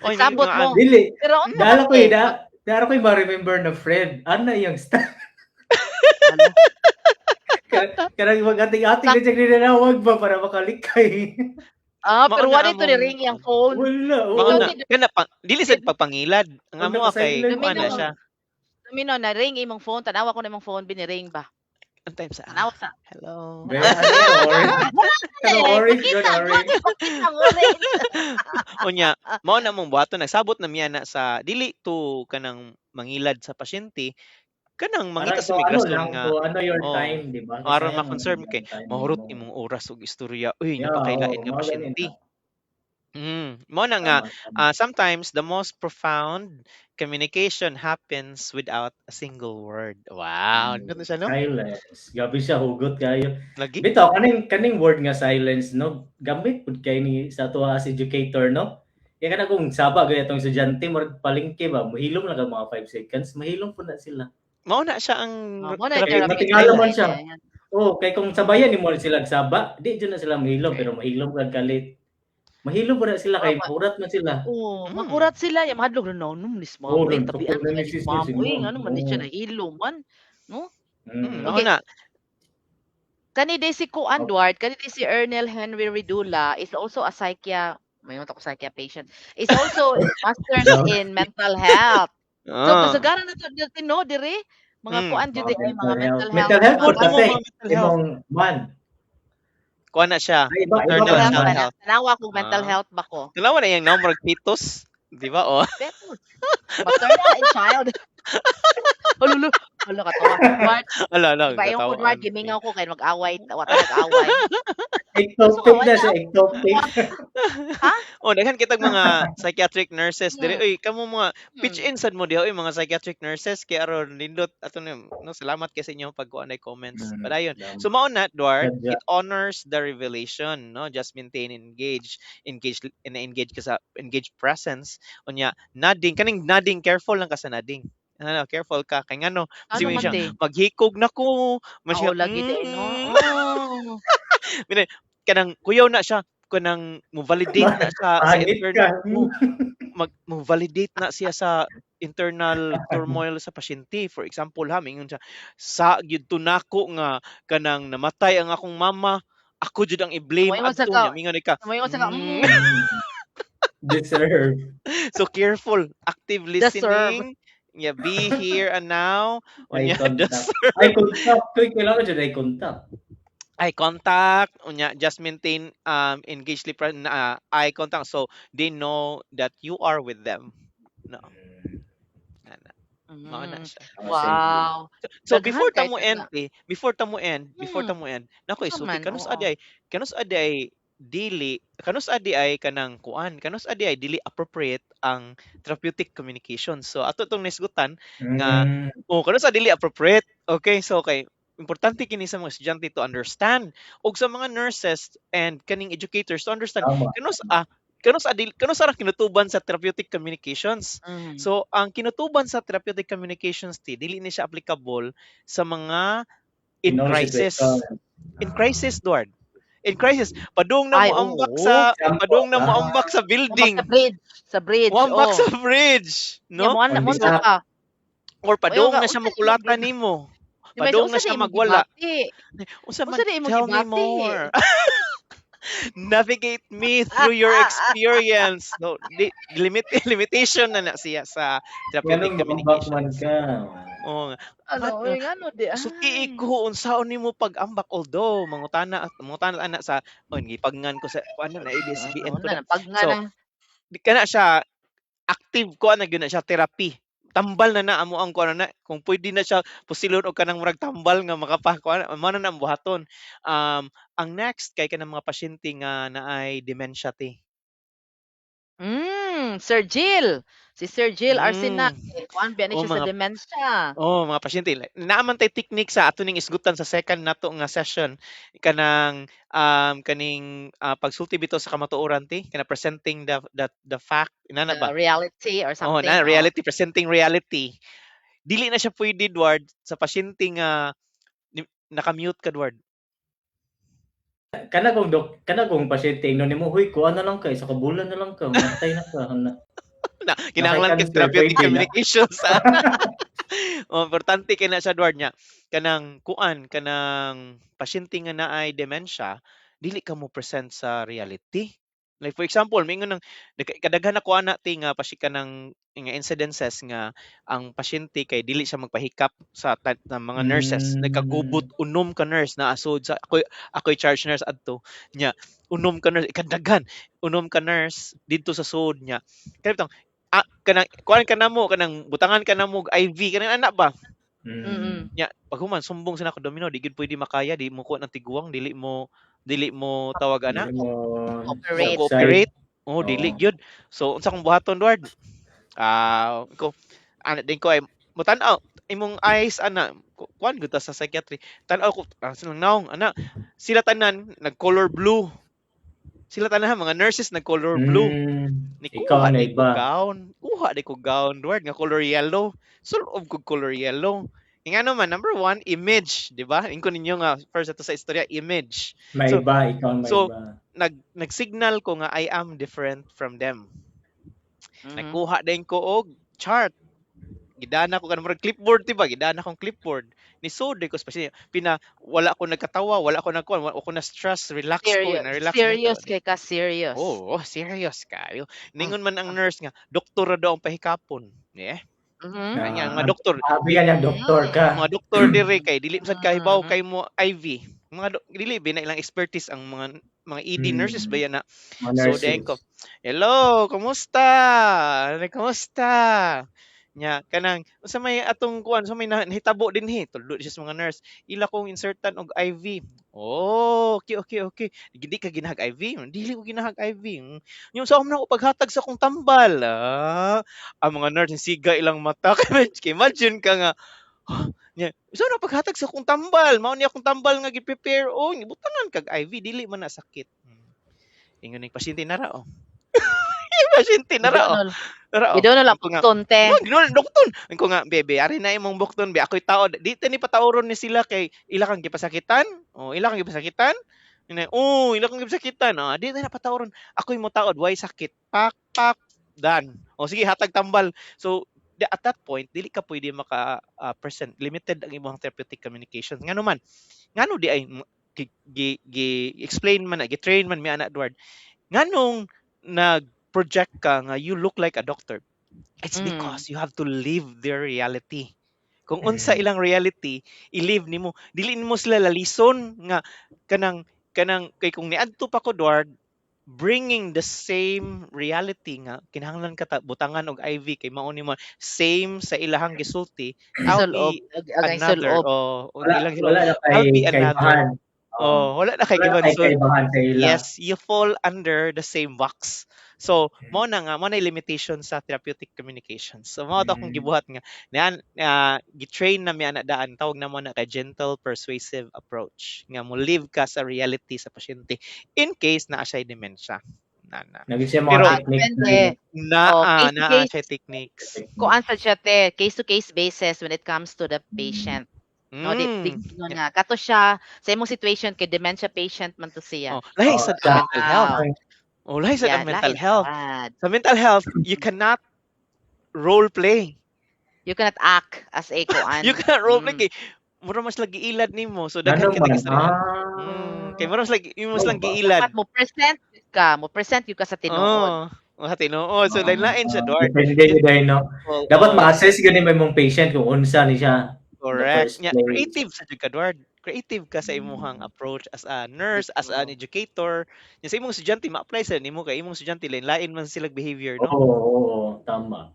Oy, Nagsabot nga, mo. Dili. Pero unsa Dala man ko eh, te? da ko ma-remember na friend. Ano iyang style? Ano? Kanang mag-ating-ating na siya ginanawag ba para makalikay. Ah, Mao pero na wala to ni among ring iyang phone. Wala. Mao Oo. na kana pa dili sad pagpangilad. Ang Wala amo ka kay silent. kuan na Domino. siya. Domino na ring imong phone, tanawa ko na imong phone bini-ring ba. Ang time sa Tanawa sa. Hello. Be, ano yung orange? Ano orange yun, Pakita, orange. pakita ang orange. Unya, mao na mong buhaton, nagsabot na miya na sa dili to kanang mangilad sa pasyente, kanang Para mangita sa to ano migrasyon lang, nga to ano your oh, time, di ba? aron Sayang ma-conserve man kay ang time mahurot mo. imong oras ug istorya. Uy, Yeah, napakailain oo, nga mga ganun pasyente. na. Mao na nga Tama, tama. Sometimes the most profound communication happens without a single word. Wow, ganda siya, no? Silence. Grabe siya hugot kayo. Lagi. Bitaw kaning word nga silence, no, gamit pud kay ni sa ato as educator, no. Kaya kana kung saba gani atong estudyante murag palengke ba, mohilom lang ka mga 5 seconds, mahilom pud na sila. Mao na siya ang Oh, mao na therapeutic therapeutic Matingala man silence. siya. Oh, kay kung sabayan nimo sila saba, di jud na sila mahilom, pero mahilom kag kalit. Mahilom pud na sila kay Tama. hurat man sila. Oo, magurat sila ya mahadlok no no ni ma'am Oh, uy, nagtukod tabian na na ni ni sis ma'am si uy, ma'am. ngano man ni siya Oo. nahilo man, no? Mao Okay. na. Kani day si Kuan Oh. Duarte, kani day si Ernel Henry Ridula is also a psychia, mayon ako psychia patient, is also masters in mental health. So kasagaran na to diri no diri mga kuan jud Mga ay mga mental health. mental health. Mental health Support pud mo kasi mga mental health. imong man. Kuan na siya. Ay, iba, iba Maternal pa Tanawa, child naman. health. Tanawa kung mental health ba ko. Tanawa na iyang number fetus, di ba? Oh. Pero, maternal and child. Halulo, hala katawa. Duarte, Ala, ala, iba yung ko katawaan. Duarte, gimingaw ko kay mag-away, wa ta nag-away. Ectopic So, na siya, ectopic. Oh, daghan kitag mga psychiatric nurses diri. Uy, kamo mga pitch in sad mo diha, uy, mga psychiatric nurses kay aron nindot ato ni, no? Salamat kay sa inyong pagkuan ay comments. Padayon. So mao na, Duarte, Sadya. it honors the revelation, no? Just maintain engage, engage and engage ka sa engage presence. Unya, nodding, kaning nodding, careful lang ka sa nodding. Ano, careful ka kay ngano Ano kasi man siya te? maghikog na ko. Mas Oo, lagi day no. Oh. Kanang kuyaw na siya, kanang mo validate na siya sa Pangit internal ka. mo mag mo validate na siya sa internal turmoil sa pasyente. For example ha, mingon siya, sa gyud to nako nga kanang namatay ang akong mama, ako jud ang i-blame Moingon sa adto ka. niya. Mingon ka, Moingon sa ka. Deserve. So careful, active Deserve. listening. Yeah, be here and now. Eye Unya, contact. deserve. Eye contact. Kuy, kailangan jud eye contact. Eye contact, unya just maintain engagely eye contact so they know that you are with them. No. Ana. Mao na siya. Oh, sige. Wow. So Daghan before ta kay mo tag end eh, before ta Hmm. mo end, nako Unsa isulti man, kanus oo. adi ay dili kanus adi ay kanang kuan, kanus adi ay dili appropriate ang therapeutic communication. So ato tong nisgutan nga oh, kanus dili appropriate. Okay, so kay importante kini sa mga estudyante to understand ug sa mga nurses and kaning educators to understand Tama. kanus ara kinutuban sa therapeutic communications. So ang kinutuban sa therapeutic communications ti dili ni siya applicable sa mga in In all crisis. situations. In crisis, Duard. In crisis, padung na Ay, moambak oo. sa Sampo padung na ba? moambak sa Moambak building. sa bridge, Moambak oh. sa bridge, Yeah, no? mo On mo the act. ka. Or Moingon padung ka, na siya unsa imong mokulata nimo. Di ba, Padung unsa na di siya imong magwala. gibati? Unsa Unsa man, di imong tell me gibati? more. Navigate me through your experience. No, di, limitation na na siya sa therapeutic Nganong moambak man communications. ka? Oo nga. Ano, What uy, ngano di sultii ay. ko unsaon nimo pag-ambak, although mangutana ana sa, oh, gipagngan ko sa ano na ABS-CBN Oo ko na. na, pag nga So na. di kana siya active ko na gyud na siya therapy. Tambal na na amo ang kuan na kung pwede na siya pusilon og kanang murag tambal nga makapakuan, mao na na ang buhaton. Ang next kay kanang mga pasyente nga naay dementia ti. Sir Jill. Si Sir Jill Arsenal, kuan biya ni Oh, siya sa mga dementia. Oh, mga pasyente naa man tay technique sa ato ning isgutan sa second nato nga session, kanang kaning pagsulti bitaw sa kamatuoran ti, kana presenting the fact inana The ba? reality or Oh, something. na reality, presenting reality. Dili na siya pwede, Edward, sa pasyente nga naka-mute ka, Edward. Kana kong dok, kana kong pasyente ingnon nimo, "Huy, kuan na lang kay sa kabulan na lang ka, matay na ka." Na, Na kinahanglan kay cancer, therapeutic pwede na. communications. Oh, importante kay na siya, Edward, nya kanang kuan, kanang pasyente nga naay dementia, dili ka mo present sa reality. Like for example, mingon ng kadaghan ako ana ti nga pasi kanang nga incidences nga ang pasyente kay dili siya magpahikap sa ng mga nurses. Nagkagubot unom ka nurse na asod sa ako'y charge nurse adto nya, unom ka nurse, ikadaghan unom ka nurse didto sa sud nya. Kay bitong kanang kuan ka namo, kanang butangan ka namo og IV kanang anak ba? Nya paghuman sumbong sila ko, "Domino, di gyud pwede makaya, di mo kuha ng tiguang, dili mo tawag ana." Dili mo Operate. Mo cooperate. Oh, dili Oo. gyud. So unsa kong buhaton, Edward? Ko ana din ko ay mutan-aw imong eyes ana, kuan gud ta sa psychiatry. Tan-aw ko silang naong ana, sila tanan nag color blue. Sila tanan, mga nurses, nag color blue. Ni Ikaw kuha na di ko iba. gown. Kuha di ko gown, Edward, nga color yellow. Sulob ko color yellow. Nga naman, number one, image, di ba? Ingko ninyo nga first ato sa istorya, image. May So, iba, ikaw may so, iba. Nag-signal ko nga I am different from them. Nagkuha din ko og chart. Gidana ko kanang murag clipboard, di ba? Gidana akong clipboard. Ni so di ko spasi pina wala ko nagkatawa, wala ko nagkuan, wala ko na stress, relax ko, Serious, na relax serious kay ka, serious. Oh, serious kayo. Ningon man ang nurse nga, doktor ra daw ang pahikapon. Yeah. Kanya mga doktor, Abi ka niyang doktor ka. Mga doktor diri kay dili sad kahibaw kay mo IV. Mga dili bi na ilang expertise ang mga ED nurses ba yan na. Mga So nurses. then ko, "Hello, kumusta? Ano, kumusta?" Nya kanang unsa may atong kuan, unsa may nahitabo dinhi? Tuldo siya sa mga nurse. "Ila kong insertan og IV." "Oh, okay. Di ka ginahag IV?" "Dili ko ginahag IV." "Yung sa na ako paghatag sa akong tambal." Ah, ang mga nurse siga ilang mata. Kay imagine ka nga, "Huh?" Nya, "Unsa na paghatag sa akong tambal? Mao ni akong tambal nga gi-prepare oh, butangan kag IV, dili man na sakit." Ingon ning pasyente nara oh. Pasyente nara oh. Nara oh. Gidoon na lang Ko nga, bukton te. Oh, gidoon bukton. Ko nga, "Bebe, ari na imong bukton, be. Ako'y tao. Di ta ni patauron ni sila kay ila kang gipasakitan. Oh, ila kang gipasakitan. Ina, oh, ila kang gipasakitan. Oh, di ta na patauron. Ako'y motaod, way sakit. Pak pak, done. Oh, sige, hatag tambal." So at that point, dili ka pwede maka present. Limited ang imong therapeutic communication. Ngano man? Ngano di ay gi explain man na, gi-train man mi ana, Edward. Nganong nag-project ka nga you look like a doctor? It's because you have to live their reality. Kung unsa ilang reality, i-live nimo. Dili nimo sila lalison nga kanang kay kung niadto pa ko, Edward, bringing the same reality nga kinahanglan ka ta butangan og IV kay mao nimo same sa ilahang gisulti, I'll Isulob, be agay another sulob. oh, og Wala, ilang wala na kay I'll be another. kaibahan. Oh, wala na kay Wala na kaibahan. kay So, kaibahan sa ila. yes, you fall under the same box. So, mao na nga, mao na limitation sa therapeutic communication. So, mao to akong gibuhat nga nian gi-train na mi ana daan, tawag na mo na kay gentle persuasive approach nga mo live ka sa reality sa pasyente in case naa siya dementia. Na na. Naging siya mga Pero techniques Depende. na na Oh, case to naa case. siya techniques. Kuan sa siya te, case to case basis when it comes to the patient. No, di ingon nga kato siya sa imong situation kay dementia patient man to siya. Oh, lahi Oh, sad ang mental health. Wow. Oh, lahi sad Yeah, ang mental lahi health. sad. Sa mental health, you cannot role play. You cannot act as a kuan. You cannot role play kay mura mas lagi giilad nimo. So daghan Ngano kita man? gistoryahan. Ah. Kay mura mas lagi imo Mao lang ba? giilad. Dapat mo present ka, mo present gyud ka sa tinuod. Oh, oh, tinuod. So lain-lain siya, Duarte. Depende gyud ay, no. Oh, Dapat oh. ma-assess gyud nimo imong patient kung unsa ni siya in the Correct. first Nya place. creative sa jud ka, Duarte. Creative ka sa imuhang approach as a nurse, as an educator. Nya sa imong estudyante ma-apply sa nimo kay imong estudyante lain-lain man sila behavior, no? Oo, tama.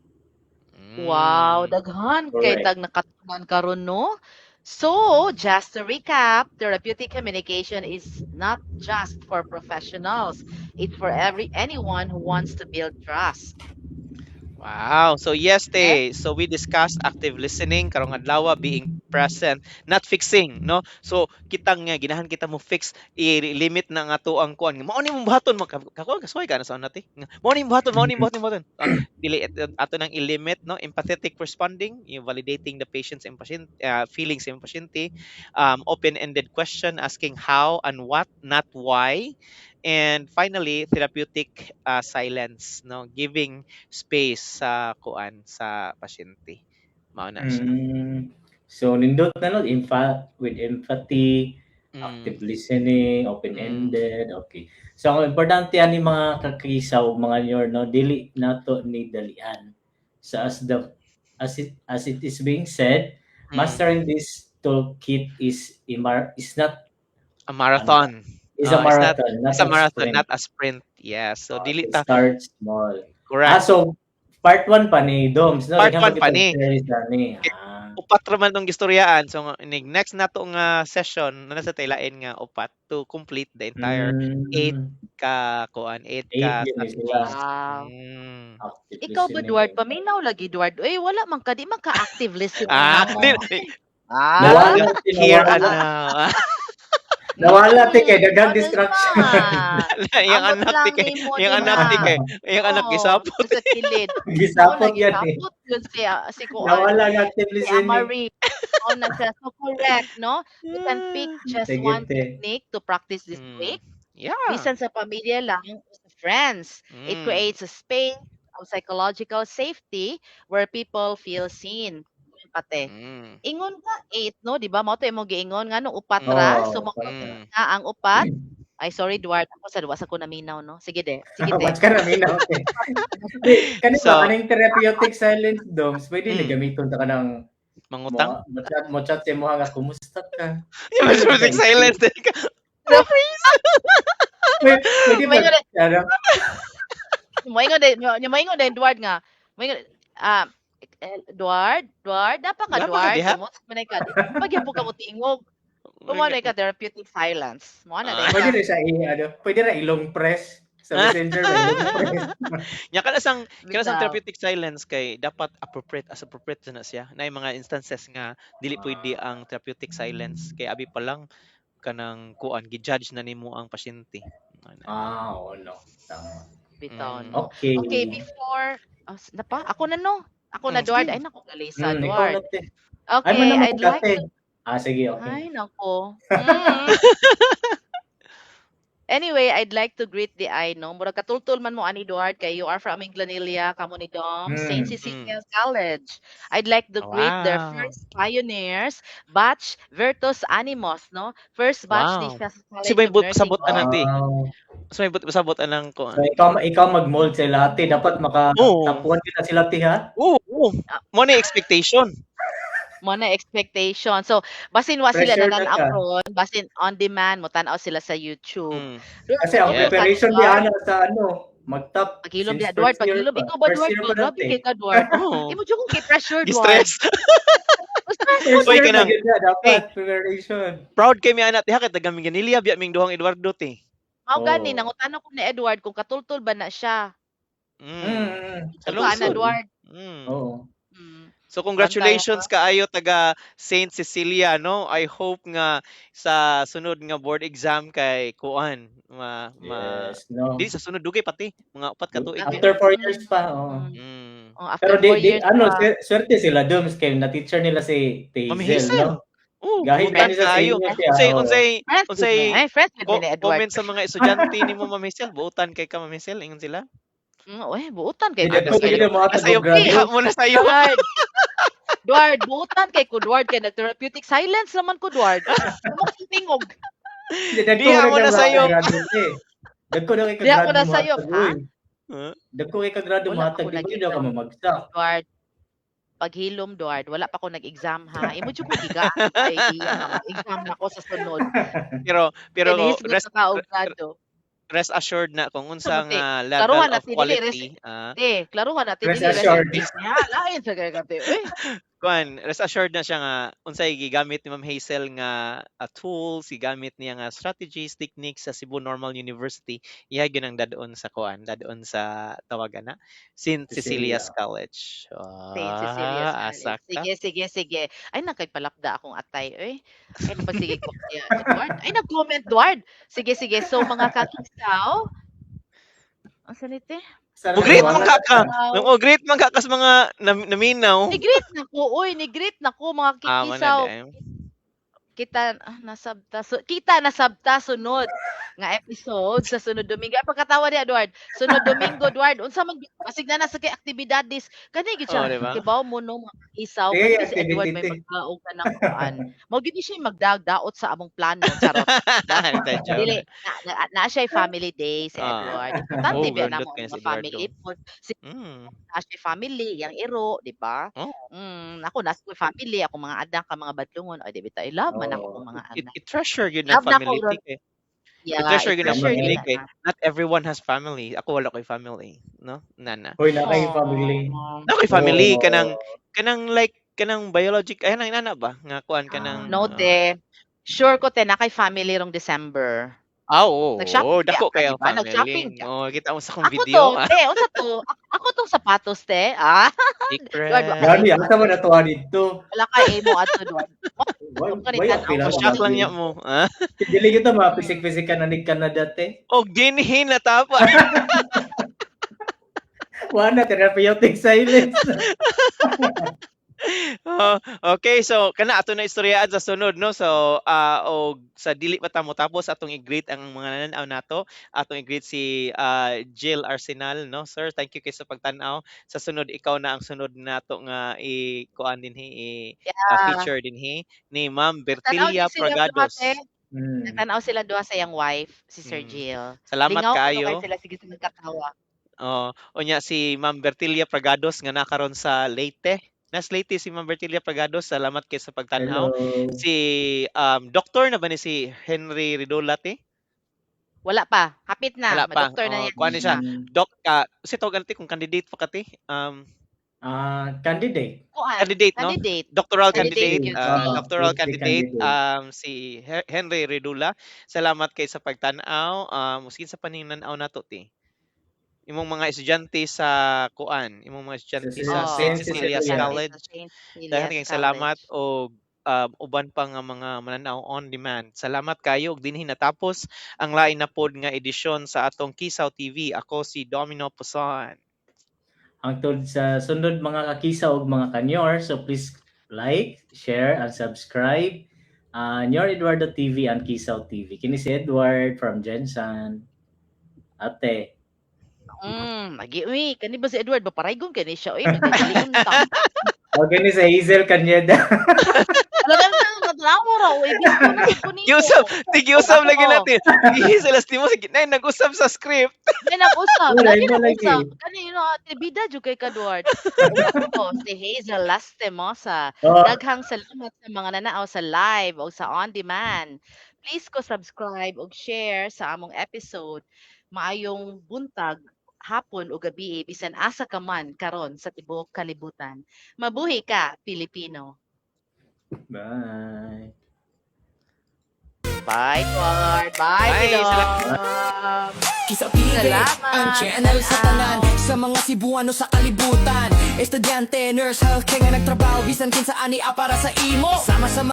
Wow, daghan kay Correct. tag nakatunan karon, no? So, just to recap, therapeutic communication is not just for professionals. It's for every anyone who wants to build trust. Wow. So yes, Okay? te. So we discussed active listening karong adlaw, being present, not fixing, no? So kitang nga ginahan kita mo fix, i-limit na nga to ang kuan. Mao ni mong buhaton mo kakuan kasuway ka na sa una te. Mao ni mong buhaton, mao ni buhaton, buhaton. Ah, dili ato nang i-limit, no? Empathetic responding, yung validating the patient's impatient feelings ng pasyente, open-ended question asking how and what, not why. And finally, therapeutic silence, no? Giving space sa kuan sa pasyente. Mao na siya. So nindot na, no, with empathy, active listening, open-ended, okay. So ang importante ani, mga kakisaw, mga nyor, no, dili nato ni dalian. So as it is being said, mastering this toolkit is not A marathon. Is a Oh, it's not marathon, not it's a a marathon, sprint. Not a sprint. Yes. So dili So ta start small. Correct. Ah, so part 1 pa ni, Doms, no? Part Daghan pa 1 pa kitang ni. series ani. Ah. Upat ra man tong gistoryaan. So inig next nato nga session na nasa taylain nga upat to complete the entire 8 ka kuan, 8 8 ka yun eh sila. strategies. Wow. Active Ikaw ba, listening. Duarte? Paminaw lagi, Duarte. Eh, wala man ka, di man ka active listening Ah, namo. di, Ah, Nawala, here and nawala. now. Nawala ti kay daghang Ano distraction. na? Yung Amot anak lang ti kay, nimo yung anak ti kay, yung anak Oo, gisapot. sa kilid. Gisapot Oo, yan eh. nagisapot yun si kuan. Nawala ang active Si listening. Amari. Oo na siya. So correct, no? You can pick just Sige, one te. technique to practice this week. Bisan sa pamilya lang o sa friends. It creates a space of psychological safety where people feel seen. Pate. Ingon ka 8, no, di ba? Mao to imong giingon ngano upat ra. Oo, So mao upat ra. nga ang upat. Ay, sorry, Duarte, ako sa wa sa ko naminaw, no. Sige de. Sige de. Watch ka na, minaw. Okay. Di, kani So- ba, kaning therapeutic silence, Doms, pwede na gamiton ta kanang Mangutang. mo chat sa imo nga, "Kumusta ka?" Yung therapeutic silence. Pwede ba? May Ano? Moingon din Duarte nga. Moingon ah eh, Duarte, Duarte, napa ka Napa ka Duarte, diha? kumusta man ka? Pagyapon ka mo tingog. Kumo na ka therapeutic silence. Mo na Ah. Pwede na siya i ano, pwede na i-long press sa Messenger, ba, i-long press. Nya kana sang Bitaw. Therapeutic silence kay dapat appropriate, as appropriate na siya. Naay mga instances nga dili pwede ang therapeutic silence kay abi pa lang kanang kuan, gi-judge na nimo ang pasyente. Ano. Ah, oo, no. Tama. Bitaw, no? Okay. Okay, before oh, napa ako na, no. Ako na, Duarte. Sige. Ay nako, Galisa, Ikaw Duarte. na, te. Ay, Okay, mo naman I'd like te. to Ah, sige, okay. Ay nako. Anyway, I'd like to greet the I no. Murag katultol man mo ani, Duarte, kay you are from Minglanilla, kamo ni Dom, St. Cecilia's College. I'd like to greet their first pioneers, batch Virtus Animos, no? First batch ni siya sa Si College may of but Nursing. sabot ana te. Wow. So may but sabot anang kuan. So ikaw mag-mold sa ila te, dapat maka Oo. top 1 na sila te, ha. Oo. Mo na expectation. Mo na expectation. So, basin wa sila Pressure na nanan-aw ka. ron, basin on demand mo tan-aw sila sa YouTube. Kasi ang preparation ni Ana sa ano, mag-top Paghilom since diha, Duarte, first year paghilom. pa. Ikaw ba, First Duarte? year pa Grabe natin. kay ka, Duarte. Oo. Imo jud kung kay pressure, Duarte. Gi-stress. Stress. First Uy, year pa kanang- gyud na, dapat Hey. preparation. Proud kay mi ana te ha kay taga Minglanilla biya ming duhang Eduardo te. Mao gani Oo. nangutana ko ni Edward kung katultol ba na siya. Sa Ito ana lungsod. Edward. Oo. So congratulations kaayo taga Saint Cecilia, no. I hope nga sa sunod nga board exam kay kuan ma, ma Yes, no. di sa sunod, dugay pati mga 4 ka tuig. After 4 years pa, oo. Oh, after Pero di, 4 di years ano, pa. swerte sila Doms kay na teacher nila si Ma'am Hazel, Hazel. no? Oh, Gahi buutan na ni sa kaayo. inyo siya. Unsay Oh. unsay Friends with unsay me. Ay, friends with me ni Edward. comment sa mga estudyante nimo, Ma'am Hazel? Buutan kay ka, Ma'am Hazel, ingon sila. Uy, buutan kay Di ko. Ah, dagko nasayop. gid mo hatag Nasayop og grado. diha mo na sayo. Edward. Edward, buutan kay ko, Edward, kay nag-therapeutic silence naman ko, Edward. Mo tingog. Di dagko Diha ra mo kay na mga sayop. kagrado te. Dagko na kay Diha mo kagrado na sayop, mohatag, ha? uy. Huh? Dagko kay kagrado Wala pa mohatag, ko di ba gyud ka nag-exam. mamagsak. Edward, paghilom, Edward, wala pa ko nag-exam ha. Imo jud ko gigaan og idea nga mag-exam na ko sa sunod. Pero Kay pero nihisgot rest na ka og grado. rest assured na kung unsa Sa mo, te? nga level Klaruhan of natin dili rest quality, ah, te, klaruhan natin Rest dili rest in assured. peace niya. Lain sa kay kate. Uy, kuan, rest assured na siya nga unsay gigamit ni Ma'am Hazel nga tools, gigamit niya nga strategies, techniques sa Cebu Normal University, iya gyud ang dad-on sa kuan, dad-on sa tawagan na St. Cecilia's Cecilia. College. St. Cecilia's Ah, College. asa ka. Sige, sige, sige. Ay, nakay palapda akong atay, oy. Ay, napagsige ko kaya, Edward. Ay, nag-comment, Edward. Sige, sige. So, mga kakisaw, asa ni te? Sana Mo-greet man nawala ka ka. Kakisaw. Mo-greet man ka kas mga naminaw. Ni-greet na ko, oy, ni-greet na ko mga Ah, mana kikisaw. di ay. Kita ah, nasabta so, kita nasabta sunod nga episode sa sunod Domingo. Ay, pagkatawa ni Edward. Sunod Domingo, Edward. Unsa man basig na na sa kay aktibidades. Kani gid Oh, siya. di ba? Kibaw mo no mga kikisaw Sige, kani si Edward may activity. magkaog ka ng kuan. Mao gid ni siya magdagdaot sa among plano, charot. Ta joke. Dili na, na, na siya family day si Ah. Edward. Importante Oh, ba gandot namo kayo ang si mga family Eduardo. po. Si na siya family, yang iro, di ba? Oh. Ako nasa ko family, ako mga anak, ka mga badlongon, ay di ba tayo love man ako Oo. kong mga It, anak. it treasure gyud ng Love na ko family ron. kay. Yeah, I-treasure gyud ang i-treasure family gyud kay na. not everyone has family. Ako wala koy family, no? Nana. Hoy, naa kay family. Aww. Na koy family Oo. kanang kanang like kanang biologic ay nang nana ba nga kuan kanang No, te. Sure ko te na kay family rong December. Ah, oo, Nag-shopping dako ka, kay di ang ba? family. Nag-shopping ka. Oh, kita mo sa akong Ako video. to, te, unsa to? Ako tong sapatos, te. Ah, Secret. Edward, wa Gani, asa man natuwa dito? Wala ka imo adto Edward. Why, Huwag ka ni why tan-aw. apila Ma-shock lang niya mo. Ah? Dili kita mapisik-pisik ka na ni Canada te. Og dinhi na tapa. Wala na therapeutic silence. Oh, okay, so kana ato na istoryaan sa sunod, no. So og sa dili pa ta mo tapos atong i-greet ang mga nananaw nato. Atong i-greet si Jill Arsenal, no. Sir, thank you kay sa pagtan-aw. Sa sunod ikaw na ang sunod nato nga i kuan dinhi i feature dinhi ni Ma'am Tanaw Bertilia din sila duha, Pragados. te. Nagtan-aw sila duha sa iyang wife, si Sir Jill. Salamat Lingaw kuno kaayo. kay sila sige sila katawa. Oh, unya si Ma'am Bertilia Pragados nga nakaron sa Leyte. Nas Leyte si Ma'am Bertilia Pragados. Salamat kay sa pagtan-aw. Hello. Si doktor na ba ni si Henry Ridolate? Wala pa. Hapit na. Wala pa. Ma-doktor na Oh, yan. kuan ni siya. Doc si tawag ati kung candidate pa kati. Candidate. Kuan, Candidate, no? Candidate. Doctoral Candidate candidate, yun. doctoral PhD candidate, candidate. Si Henry Ridula. Salamat kay sa pagtan-aw. Uskin sa paninanaw nato ti. Imong mga estudyante sa kuan, imong mga estudyante sa Oh, St. Saint Cecilia's Cecilia. College. Sa Saint Daghan Cecilia's kayong salamat College. og uban pa nga mga mananaw on demand. Salamat kayo og dinhi natapos ang lain na pod nga edisyon sa atong Kisaw TV. Ako si Domino Poson. Hangtod sa sunod mga kakisaw ug mga kanyor, so please like, share, and subscribe. Nyor Eduardo TV and Kisaw TV. Kini si Edward from Jensen. Ate. Agi uy, kani ba si Edward ba paraygon kani siya uy, nagdali unta. O kini si Hazel Kanyeda. Talagang natanaw ra uy, bisto na gid ko nimo. Giusab, tigiusab Ako. lagi natin. Gihisel mo sige nay nag-usab sa script. May nag-usab, Wala, lagi imo lagi. nag-usab. Kani no, ate bida jud kay ka Edward. Ako si Hazel Lastimosa. Oh, Daghang salamat sa mga nanaaw sa live o sa on demand. Please ko subscribe og share sa among episode. Maayong buntag, hapon o gabi bisan asa ka man karon sa tibuok kalibutan. Mabuhi ka, Pilipino. Bye. Bye, Edward. Bye, Bye, Dom. Kisaw TV, Salamat. ang channel sa tanan. Sa mga Cebuano sa kalibutan. Estudyante, nurse, healthcare nga nagtrabaho. Bisan kinsa ani para sa imo. Sama sa